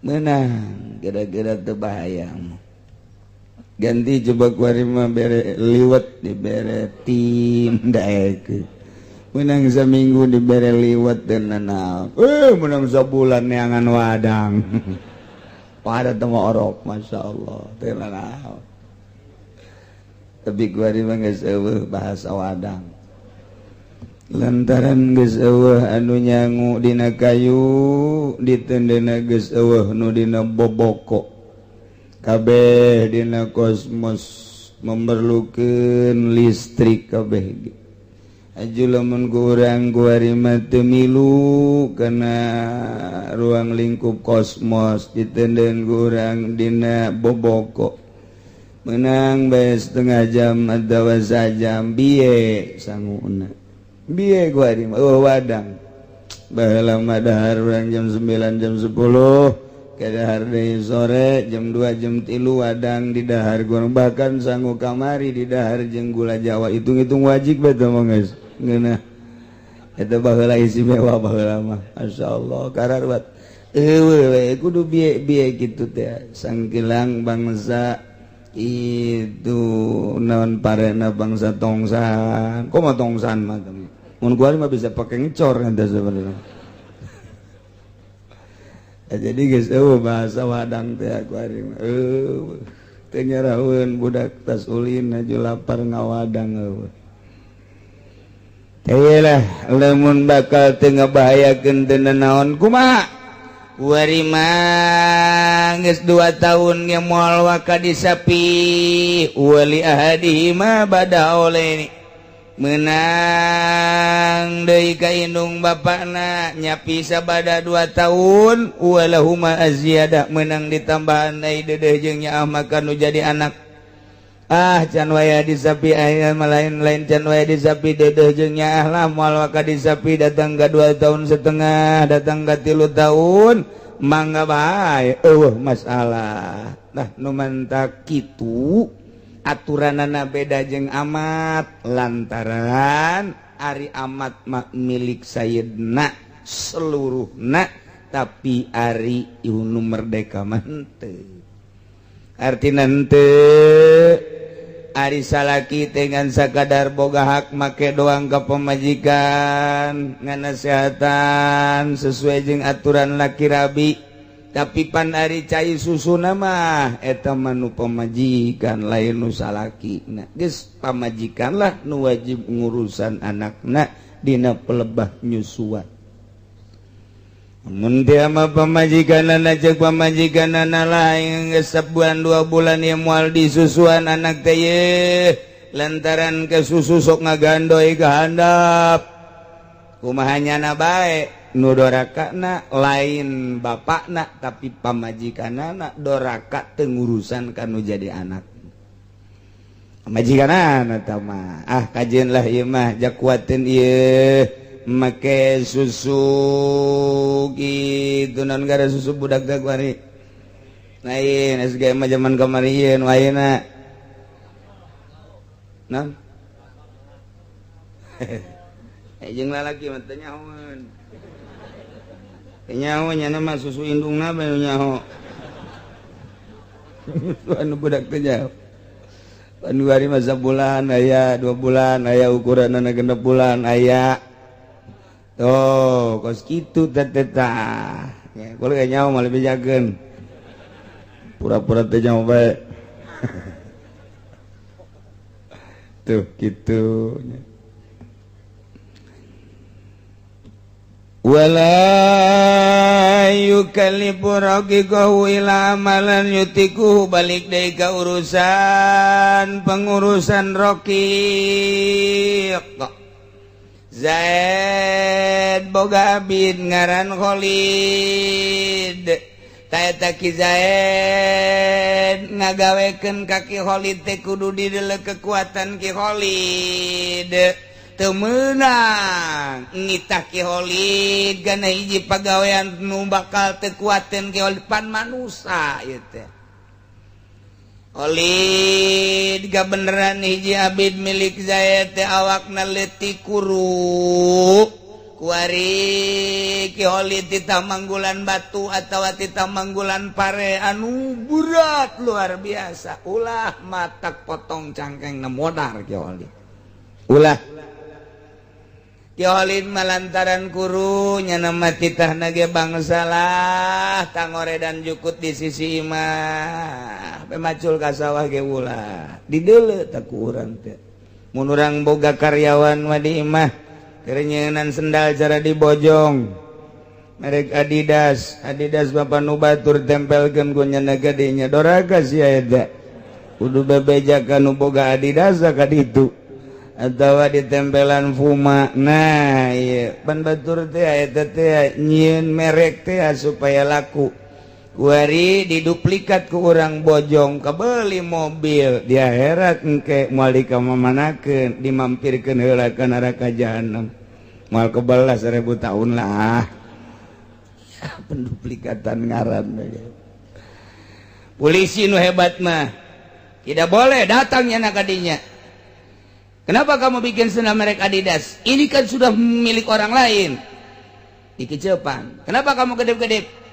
Menang kira-kira teu bahaya. Ganti coba kuari mah bere liwet, dibere tim, daekeun. Menang seminggu dibere liwet dan nanaon. Eh, menang sabulan neangan wadang. Pada teu orok, Masya Allah, teu nanaon. Tapi kuari mah geus eueuh bahasa wadang. Lantaran geus eueuh anu nyangu dina kayu, ditendena geus eueuh nu dina boboko. Kabeh dina kosmos memerlukan listrik kabeh. Aju lamun kurang kuari mah teu milu kana ruang lingkup kosmos, ditenden kurang dina boboko. Menang bae setengah jam atawa sajam, biye sanguna, biye kuari mah. Oh, wadang baheula mah dahar urang jam 9, jam 10, dahar deui sore jam 2, jam 3 wadang di dahar gua, bahkan sangu kamari di dahar jeung gula Jawa, hitung-hitung wajib bae teh mah geus ngeunah eta. Baheula istimewa, baheula mah masyaallah kararwat. Eueuh we kudu bieu-bieu kitu teh, sangkilang bangsa itu naon parena bangsa tongsan, kumaha tongsan mah mun gua mah bisa pakai ngecor eta sebenarnya. Jadi geus eueuh bahasa wadang teh aku ari mah. Eueuh, teu nyaraheun budak tas ulin aju lapar ngawadang, eueuh. Teh lah lamun bakal teu ngabahayakeun teu naon, kumaha? Wari mah geus 2 tahun ge moal waka disapi, wali ahadihima bada oleh, menang deui ka indung bapakna nyapi sabada 2 tahun, walahuma azziyadah, menang ditambahan deui dedeh jeung nyaah maka nu jadi anak. Ah, can waya disapi aya lain-lain, can waya disapi dedeh jeung nyaah lah, moal waka disapi. Datang ke 2 tahun setengah, datang ke 3 tahun, mangga bae, eueuh masalah. Nah, nu mantak kitu aturanana beda jeung amat, lantaran ari amat mah milik sayyidna seluruhna, tapi ari nu merdeka mah henteu. Artina henteu, ari salaki dengan sakadar boga hak make doang ke pemajikan, nganasehatan sesuai jeung aturan laki rabi, tapi pan ari cai susu nama eta mah nu pamajikan, lain nu salaki. Nah, geus pamajikan lah nu wajib ngurusan anakna dina pelebah nyusuan. Mun dia mah pamajikanana, cek pamajikanana lain, geus sebulan 2 bulan ya moal disusuan anak teh ye, lantaran ke susu sok ngagandoy ke handap. Kumaha nyana bae, nu dorakana lain bapakna, tapi pamajikanana doraka teu ngurusan kanu jadi anak. Pamajikanana tah mah, ah, kajeun lah ieu mah, jakuateun ieu make susu gitu. Non gara susu budak teh kuari lain SG mah zaman kamari ieu nu ayeuna non jeung lalaki mah teu nyahoeun. Teu nyaho nya mah susu indungna bae nu nyaho. Anu budak teh nyaho. Anu hari masa bulan aya, 2 bulan aya, ukuranna 6 bulan aya. Tuh, kos kitu teh teh tah. Ya, kula ge nyaho mah lebih jageun. Pura-pura teh nyaho bae. Tuh, gitu. Wala yukallifu raqiqahu ila amalan yutiku. Balik deui ka urusan pengurusan raqiq. Zaid boga abid ngaran Khalid. Ta Ki Zaid ngagawekeun ka Ki Khalid teh kudu didelek kekuatan Ki Khalid. Teu meunang ngitah Ki Khalid kana hiji pagawean nu bakal teu kuateun Ki Khalid, pan manusa ieu teh. Khalid beneran hiji abid milik Zaid teh awakna leutik, kuru. Kuari Ki Khalid titah manggulan batu atawa titah manggulan pare anu berat luar biasa, ulah matak potong cangkeng modar Ki Khalid. Ulah. Ki Khalid malantaran kuru nyana mah titah nage bangsalah tangoredan jukut di sisi imah, pemacul ka sawah ge ulah dideuleu. Tak ku urang teh mun urang boga karyawan mah di imah, keur sendal cara dibojong merek Adidas, Adidas bapak nu batur tempelkeun ku nyana gede nya, doraka sia eta, kudu bebeja ka nu boga Adidas ka ditu atawa ditempelan Puma. Nah, iya pan batur teh eta teh nyieun merek teh supaya laku. Kuari diduplikat ku urang bojong, kebeli mobil di akhirat engke moal dikamamanakeun, dimampirkeun heula ka neraka jahanam, moal kebelas 1000 tahun lah. Penduplikatan ngaran. Polisi nu hebat mah tidak boleh datangnya nakadinya. "Kenapa kamu bikin sendal merek Adidas? Ini kan sudah milik orang lain." Dikecepan. "Kenapa kamu kedip-kedip?"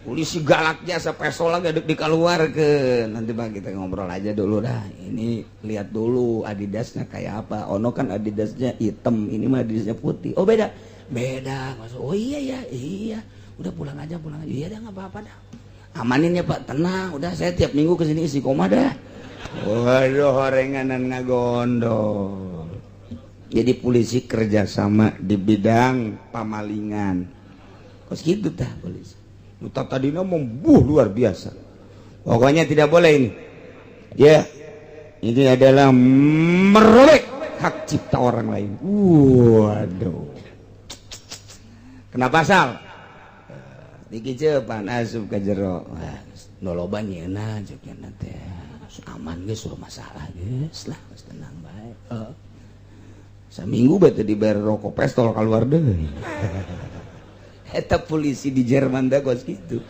Polisi galaknya peso lagi dikeluar ke nanti, "Bang, kita ngobrol aja dulu dah. Ini lihat dulu Adidasnya kayak apa. Ono kan Adidasnya hitam, ini mah Adidasnya putih." "Oh, beda." "Beda." "Oh, iya ya, iya. Udah, pulang aja, pulang aja." "Iya dah, nggak apa-apa dah. Amanin ya, Pak." "Tenang, udah, saya tiap minggu kesini isi koma dah." Waduh, horenganan ngagondol. Jadi polisi kerjasama di bidang pamalingan. Kos gitu tah polisi. Nuta tadinya membuh luar biasa. Pokoknya tidak boleh ini. Ya, ini adalah merobek hak cipta orang lain. Waduh. Kena pasal. Dikecepan, asup ke jero. Nu loba nyeuna cek nya teh. Aman geus masalah geus lah, geus tenang bae. Saminggu bae teh dibayar rokok pestol keluar deui. Eta polisi di Jerman teh kos kitu.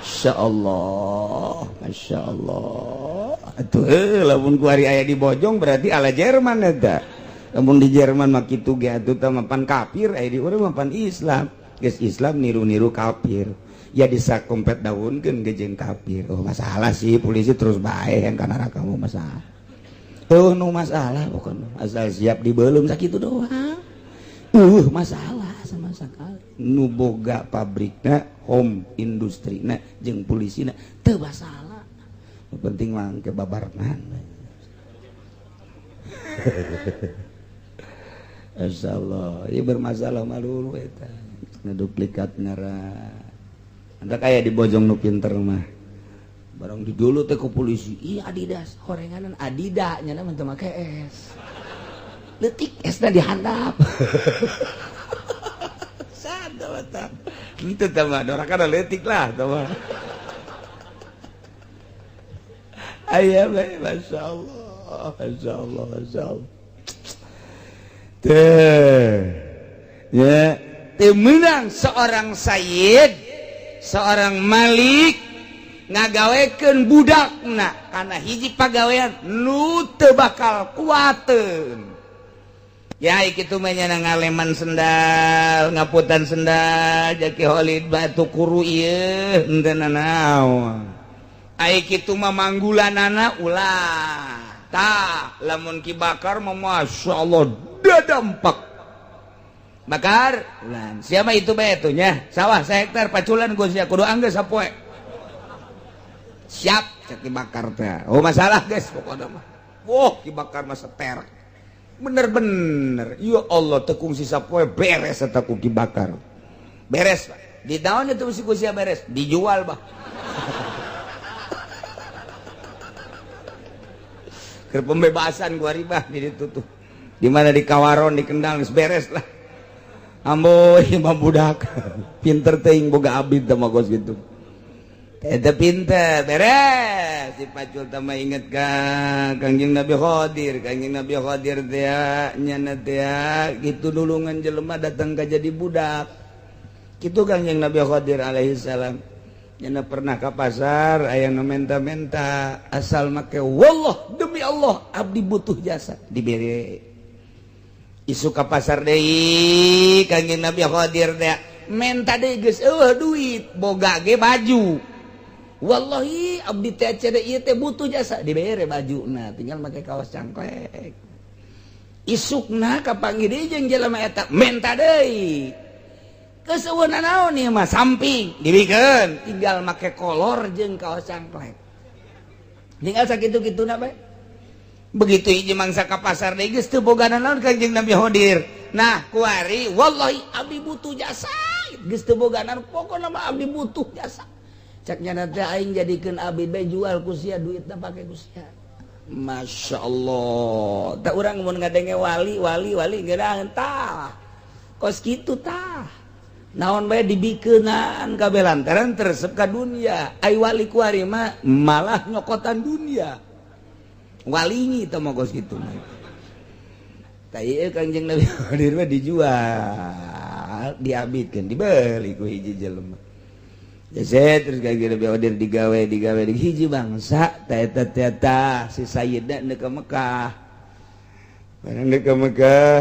Masyaallah, masyaallah. Atuh lamun ku ari aya di Bojong berarti ala Jerman eta. Lamun di Jerman mah kitu ge atuh tah mapan kafir, aya di urang mapan Islam. Geus Islam niru-niru kafir. Ya disakompet daunkeun ge jeung kafir. Oh masalah sih polisi terus bae yang ka neraka mah masalah. Tuh nu masalah pokokna asal siap dibelum sakitu doang. Masalah sama sekali. Nu boga pabrikna, home industrina jeung polisina teu masalah. Nu penting mah engke babarengan. Insyaallah, ieu bermasalah mah dulu eta. Ngeduplikat ngaran. Anda kayak di Bojong nu pinter mah. Barang di dulu teh ku polisi, ih Adidas, horenganan Adidas nya mah teu make S. Leutik S na dihandap. Sada tah. Henteu tah mah dorakana leutik lah tah mah. Aya bae masyaallah, masyaallah, masyaallah. Teh. Ya, teu meunang seorang sayyid, seorang malik ngagawekeun budakna kana hiji pagawean nu teu bakal kuateun. Ya kitu mah nya ngaleman sendal, ngaputan sendal, Jaki Holid batu kuru ieu henteu nanaon. Ai kitu mah manggulanana ulah. Tah, lamun Ki Bakar mah masyaallah dadampak. Bakar, ulan. Siapa itu bae tuh nya? Sawah sahektar paculan gua sia kudu anggeus sapoe. Siap cek Ki Bakar teh. Oh masalah guys pokokna mah. Wah, Ki Bakar mah seter. Bener-bener. Ya Allah tekung sisa poe beres eta ku Ki Bakar. Beres, Pak. Di daun itu mesti ku sia beres, dijual, Bah. Keur pembebasan gua ribah di ditu tuh. Di mana di Kawaron di Kendal geus beres lah. Amboy imam budak pinter teuing boga abid teh mah kos kitu. Eta pinter beres si pacul teh mah inget ka Kangjeng Nabi Khadir, Kangjeng Nabi Khadir teh nyana teh kitu nulungan jelema datang ka jadi budak. Kitu Kangjeng Nabi Khadir alaihi salam. Nyana pernah ka pasar aya nu menta-menta asal make wallah demi Allah abdi butuh jasa dibere. Isu ka pasar deui Kangjeng Nabi Khadir teh menta deui geus eueuh duit boga ge baju. Wallahi abdi teh cede ieu teh butuh jasa dibere bajuna tinggal make kaos cangklek. Isukna kapanggih deui jeung jelema eta menta deui. Geus eueuh nanaon ieu mah samping dibikeun tinggal make kolor jeung kaos cangklek. Tinggal sakitu-kituna bae. Begitu hiji mangsa ka pasar deui geus teu boga nanaon Kangjeng Nabi Khadir. Nah, kuari wallahi abdi butuh jasa. Geus teu boga naon pokona mah abdi butuh jasa. Cak nyana teh aing jadikeun abdi bae jual ku sia duitna pake ku sia. Masyaallah. Tah urang mun ngadenge wali wali wali geurang tah. Kos kitu tah. Naon bae dibikeunan kabeh lantaran teresep ka dunia. Ai wali kuari mah malah nyokotan dunia. Walingi teh mah kos kitu mah. Tah ieu Kangjeng Nabi Khadir mah dijual, diabidkeun, dibeli ku hiji jelema. Jese terus Kangjeng Nabi Khadir digawe di hiji bangsa tah eta teh tah si sayyidna neuk ka Mekah. Barang neuk ka Mekah,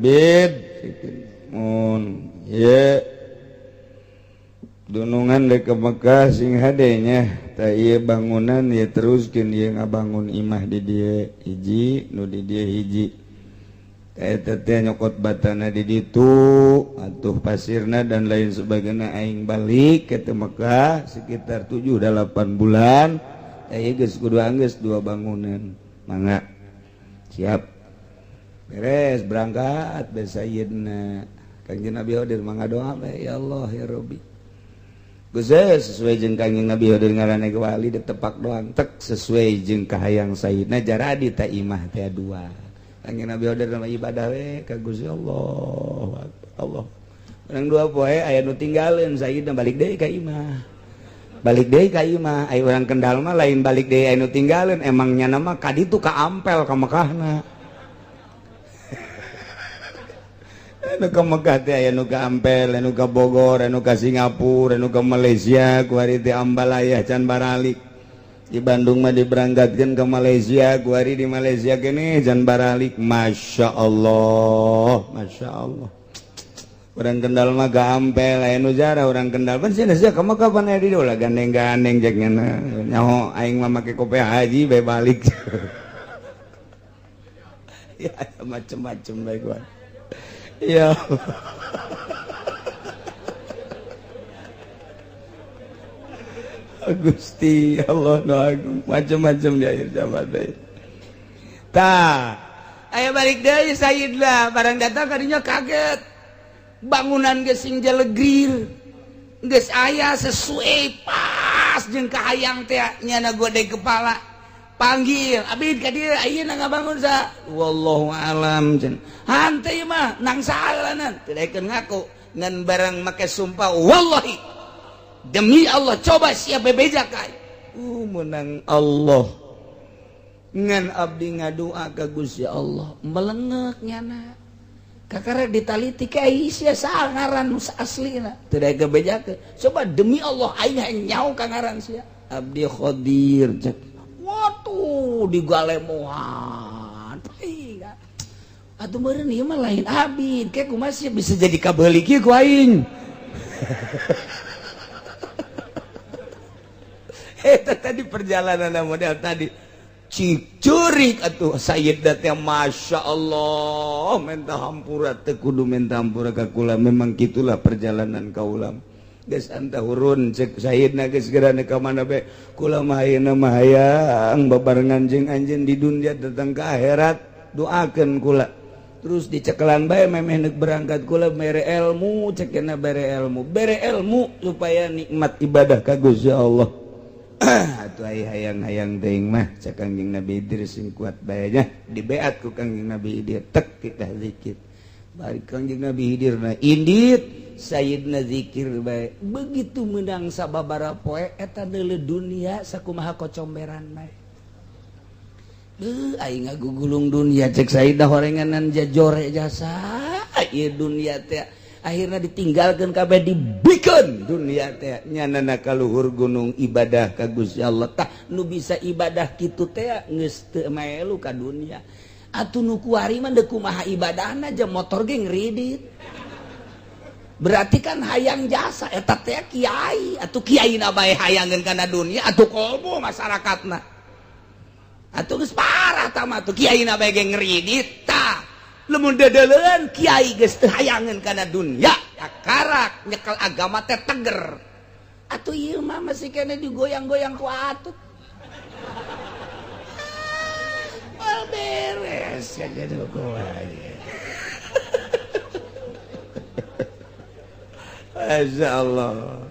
bid mun ye dunungan dek ke Mekah sing hadenya tah ieu bangunan ieu teruskeun ieu ngabangun imah di dieu hiji nu di dieu hiji tah eta teh nyokot batana di ditu atuh pasirna dan lain sebagainya aing balik ke Mekah sekitar 7-8 bulan tah ieu geus kudu anggeus dua bangunan mangga siap beres berangkat be sayyidna Kangjeng Nabi Khadir mangga doa bae ya Allah ya Rabbi. Geus sesuai jeung Kangjeng Nabi Khadir ngaranna ge wali ditepak doang tek sesuai jeung kahayang sayyidna jaradi ta imah teh dua. Kangjeng Nabi Khadir mah ibadah we ka Gusti Allah. Allah. Urang dua poe aya nu tinggaleun sayyidna balik deui ka imah. Balik deui ka imah, ai urang Kendal mah lain balik deui anu tinggalin, emangnya nama ka ditu ka Ampel ka Mekahna. Anu ka Mekah teh aya nu ka Ampel, anu ka Bogor, anu ka Singapura, anu ka Malaysia, kuari teh Ambalaya can baralik. Di Bandung mah diberangkatkeun ke Malaysia, kuari di Malaysia kene can baralik. Masya Allah, Masya Allah. Orang Kendal mah ga Ampel, aya nu jarah orang Kendal pan sia sia ka Mekah pan aya di dieu lah gandeng-gandeng jeung nyaho aing mah make kope haji bae balik. Ya macem-macem bae gua. Ya Gusti Allah nu agung macem-macem di akhir zaman teh. Tah, aya balik deui Sayyidna barang datang kadinya kaget. Bangunan geus sing jelegir geus aya sesuai pas jeung kahayang teh nyana gode kepala panggil abid ka dieu ayeuna ngabangun sa wallahu alam cenah hanteu mah nang saalanan teu daekeun ngaku ngan barang make sumpah wallahi demi Allah coba sia bebeja ka menang Allah ngan abdi ngadua ka Gusti Allah melengek nyana kakara ditaliti ka sia sangaran aslina teu daek bebejakeun coba demi Allah aing nyaho ka ngaran sia abdi Khodir cek waduh digalemohan atuh meureun ieu mah lain abid ke kumaha sia bisa jadi kabeuli kieu ku aing. Eta tadi perjalanan model tadi cicurik atuh Sayyidna teh Masya Allah minta hampura teh kudu minta hampura ka kula memang kitulah perjalanan kaula geus anta hurun cek Sayyidna geus geura ka mana bae kula mah ayeuna mah hayang babarengan jeung anjeun di dunia datang ka akhirat doakeun kula terus dicekelan bae memeh neuk berangkat kula bere ilmu cekena bere ilmu supaya nikmat ibadah ka Gusti Allah. Atuh ai hayang-hayang teuing mah cek Kangjeng Nabi Idris sing kuat bae nya dibeat ku Kangjeng Nabi Idris tek kita zikir bari Kangjeng Nabi Idris na indit Sayyidna zikir bae begitu menang sababaraha poe eta deuleu dunia sakumaha kocomberan bae beuh aing ngagugulung dunia cek Sayyidna horenganan jajore jasa ieu dunia teh akhirnya ditinggalkan kabeh dibikeun dunia teh nyanana kaluhur gunung ibadah ka Gusti Allah tah nu bisa ibadah kitu teh geus teu maelu ka dunia atuh nu kuari mah deuk kumaha ibadahna jeung motor ge ngridit berarti kan hayang jasa eta teh kiai atuh kiaina bae hayangeun kana dunia atuh komo masyarakatna atuh geus parah tah mah atuh kiaina bae ge ngridit tah lamun dedeleun kiai geus teu hayangeun kana dunia karak nyekel agama teh teger atuh ieu mah masih kene digoyang-goyang ku atut ah beres ya jadi kumaha. Masya Allah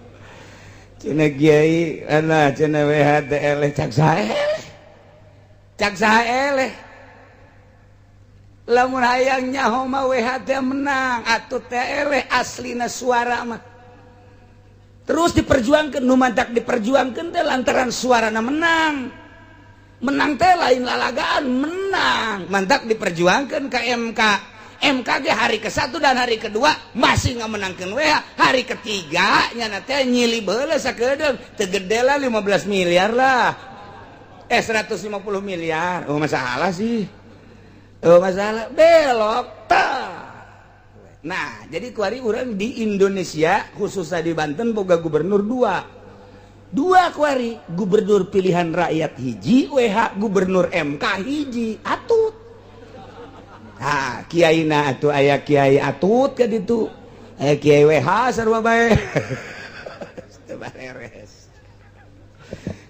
cenah kiai ana cenah WH teh eleh cak saha eleh cak saha eleh lamun hayang nyaho mah WH teh menang atuh teh eleh aslina suara mah terus diperjuangkeun nu mantak diperjuangkeun teh lantaran suarana menang menang teh lain lalagaan menang mantak diperjuangkeun ka MK MK ge hari ke-1 dan hari kedua masih ngamenangkeun WH hari ketiga nyana teh nyili beule sakedeung teu gede lah 15 miliar lah 150 miliar oh masalah sih oh masalah belok ta. Nah jadi kuari orang di Indonesia khususnya di Banten boga gubernur dua kuari gubernur pilihan rakyat hiji WH gubernur MK hiji atut. Nah kiai na atuh aya kiai atut ka ditu aya kiai WH sarua bae teu bareres.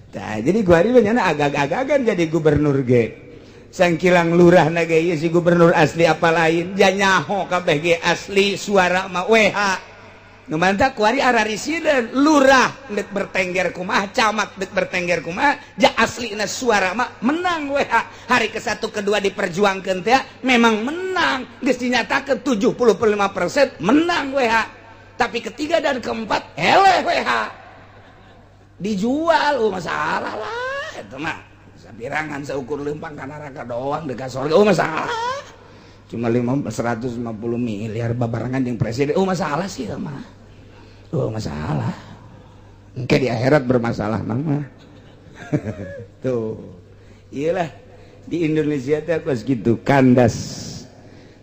Tah jadi kuari mah nyana agag-agagan jadi gubernur ge sangkilang lurah na ge ieu si gubernur asli apa lain janyaho kabeh ge asli suara mah WH nu mantap kuari ararisideun lurah deuk bertengger kumaha camat deuk bertengger kumaha ja aslina suara mah menang WH hari ke-1 kedua diperjuangkeun teh memang menang geus dinyatakeun 75% menang WH tapi ketiga dan keempat eleh WH. Dijual, oh masalah lah itu mah. Sapirangan seukur lempang ka neraka doang dekat surga. Oh masalah. Cuma 150 miliar babarengan jeung presiden. Oh masalah sih mah. Oh masalah. Engke di akhirat bermasalah mah. Tuh. Iyalah di Indonesia teh kos kitu kandas.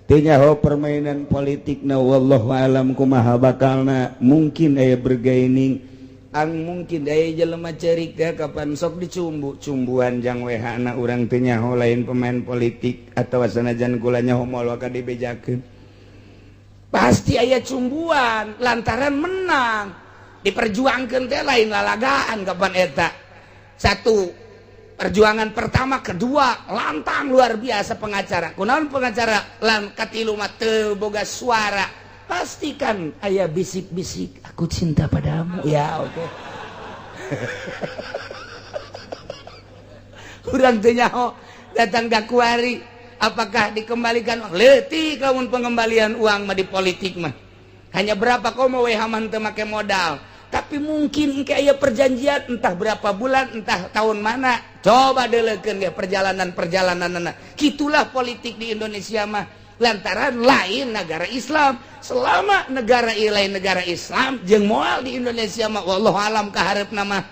Teu nyaho permainan politik na, wallahu alam kumaha bakalna, mungkin aya bergaining ang mungkin aya jelema cerik teh kapan sok dicumbu cumbuan jang wehana urang teu nyaho, lain pemain politik atawa sanajan kula nyaho moal waka dibejakeun, pasti aya cumbuan lantaran menang diperjuangkeun teh lain lalagaan. Kapan eta satu perjuangan pertama, kedua lantang luar biasa, pengacara kunaon pengacara lan katilu mah teu boga suara, pastikan aya bisik-bisik aku cinta padamu ya. Oke, okay. Urang teu nyaho datang ka kuari apakah dikembalikan uang leutik, lamun pengembalian uang mah di politik mah hanya berapa komo we haman teu make modal, tapi mungkin engke aya perjanjian entah berapa bulan entah tahun mana, coba deleukeun ge perjalanan-perjalananna. Kitulah politik di Indonesia mah lantaran lain negara Islam. Selama negara lain negara Islam jeung moal di Indonesia mah wallahu alam kaharepna mah,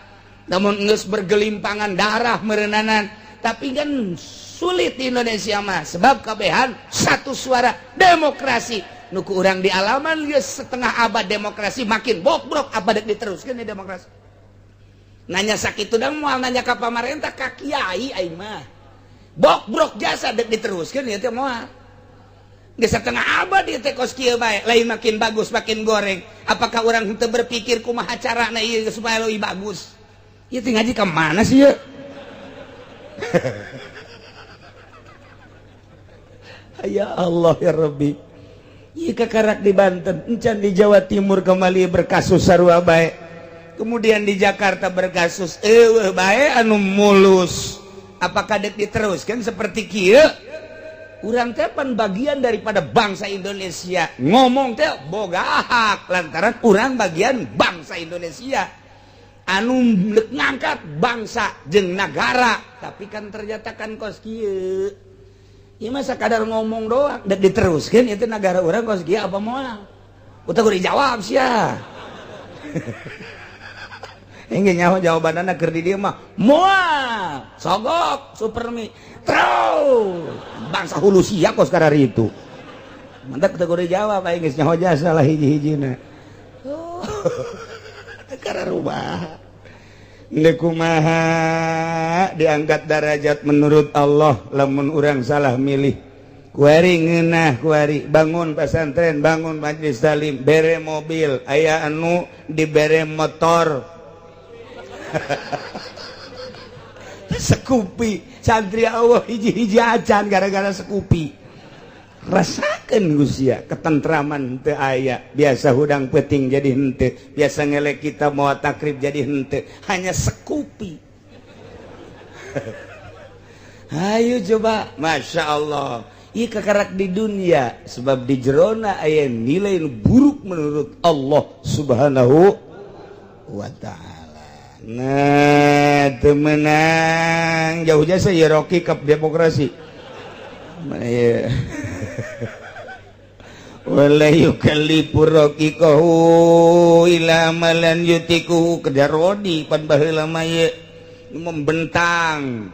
namun geus bergelimpangan darah meureunanan, tapi kan sulit di Indonesia mah sebab kabehan satu suara demokrasi nu ku urang di alaman geus setengah abad demokrasi makin bobrok, apa dek diteruskeun di demokrasi. Nanya sakitu dang moal nanya ka pamarentah, ka kiai aing mah bobrok jasa dek diteruskeun ieu teh moal. Geus setengah abad ieu teh kos kieu bae, lain makin bagus makin goreng. Apakah urang henteu berpikir kumaha carana ieu supaya leuwih bagus? Ieu teh ngaji ka mana sih ieu? Ya Allah ya Rabbi. Ieu kakarak di Banten, encan di Jawa Timur kembali berkasus sarua bae. Kemudian di Jakarta berkasus eueuh bae anu mulus. Apakah dek diteruskan seperti kieu? Urang teh pan bagian daripada bangsa Indonesia, ngomong teh boga hak lantaran urang bagian bangsa Indonesia anu ngangkat bangsa jeung nagara, tapi kan ternyata kan kos kieu ieu mah sakadar ngomong doang dek diteruskeun itu nagara urang kos kieu apa moal? Udah kudu dijawab sia. Engge nyaho jawabanana keur di dieu mah moal sogok supermi terus bangsa hulu sia kos karari itu. Mantap teu kudu jawab aing geus nyaho jasa lah hiji-hijina. Oh, negara rubah. Deuk kumaha diangkat derajat menurut Allah lamun urang salah milih. Kuari ngeunah kuari bangun pesantren, bangun majelis taklim, bere mobil, aya anu dibere motor. Sekupi santri Allah hiji-hiji acan gara-gara sekupi. Rasakeun gusia ketentraman teu aya, biasa hudang peuting jadi henteu, biasa ngelek kita moal takrib jadi henteu, hanya sekupi. Ayo coba, Masya Allah. Ieu kakarak di dunia sebab di jerona aya nilai nu buruk menurut Allah Subhanahu wa ta'ala. Nah, temenang jauh jasa ya Rocky ke demokrasi. Wala yukallifu raqiqahu ila ma lan yutiku, kerja rodi pan baheula mah ieu membentang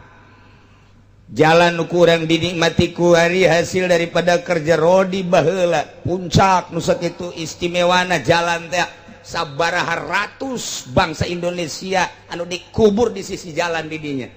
jalan nu kurang dinikmati ku hari hasil daripada kerja rodi baheula puncak nu sakitu istimewana jalan teh sabaraha ratus bangsa Indonesia anu dikubur di sisi jalan didinya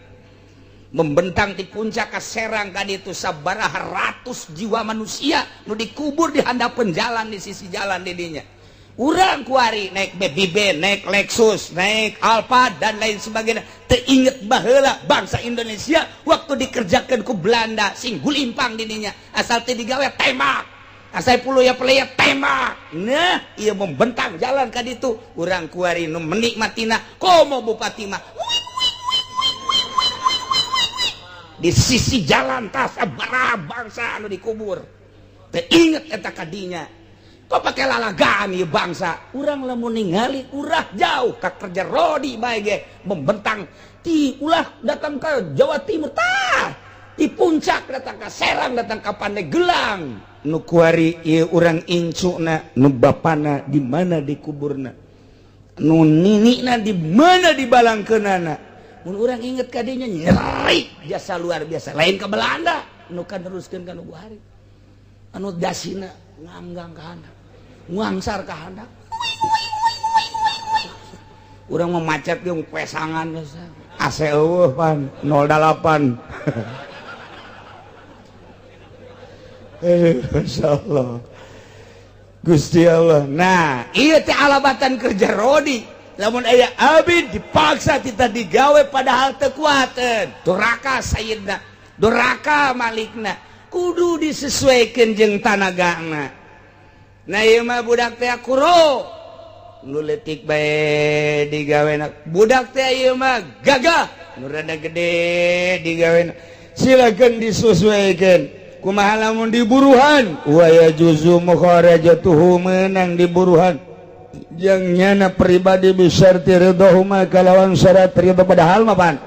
membentang di puncak ka Serang kan itu sabaraha ratus jiwa manusia nu dikubur di handapeun jalan di sisi jalan didinya. Urang kuari naik BBB, naik Lexus, naik Alphard dan lain sebagainya, teu inget baheula bangsa Indonesia waktu dikerjakan ku Belanda sing gulimpang didinya, asal teu digawe tembak, asal puluh ya pelaya tembak. Nah ieu membentang jalan ka ditu, urang kuari nu menikmatina komo bupati mah di sisi jalan tas sabaraha bangsa anu dikubur, teu inget eta kadinya. Kok pakai lalagaan ieu bangsa? Urang lamun ningali urah jauh ka kerja rodi bae ge membentang ti ulah datang ke Jawa Timur, tah di Puncak, datang ke Serang, datang ke Pandeglang. Nu kuari ieu urang incuna, nu bapana di mana dikuburna, nu ninina di mana dibalangkeunana. Mun urang inget kadinya, nyeri jasa luar biasa. Lain ke Belanda nu kan neruskeun ka nu buhari, anu dasina nganggang ka handap, ngangsar ka handap. Urang mau macet jeung pesangan AC eueuh pan 08. Masya Allah, Gusti Allah. Nah, iya teh alabatan kerja rodi. Lamun aya abid dipaksa kita digawe padahal teu kuateun, duraka sayyidna, duraka malikna. Kudu disesuaikan jeung tanagana. Nah, ieu mah budak teh kuro nu leutik bae digawe, budak teh ieu mah gagah nu rada gede digawe. Silakan disesuaikan. Kumaha lamun diburuhan? Wa yajuzu mukharajatuhu, menang diburuhan yang nyana pribadi, bisyarti ridhahuma, kalawan syarat ridho. Padahal mah pan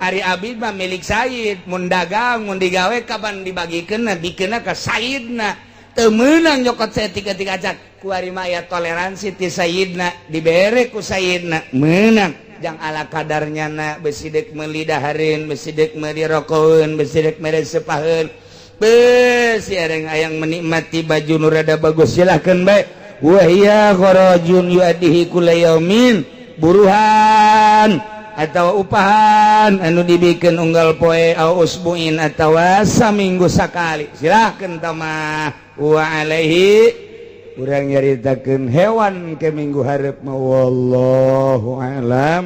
Ari abid mah milik Sayyid. Mun dagang, mun digawe, kapan dibagikeun, dikeuna ka Sayyidna. Teu meunang nyokot saeutik-eutik acan. Kuari mah aya toleransi ti Sayyidna, dibere ku Sayyidna meunang jang ala kadarnya. Na besi dek meuli dahareun, besi dek meuli rokoeun, besi dek mere sepaheun, besi ayang menikmati baju nu rada bagus, silahkan bae. Wahia kharajun yuadihi kulla yaumin, buruhan atau upahan anu dibikin unggal poe, au usbuin atau saminggu sakali, silahkan tamah. Wa alaihi urang nyaritakeun hewan ke minggu hareup mah. Wallahu alam.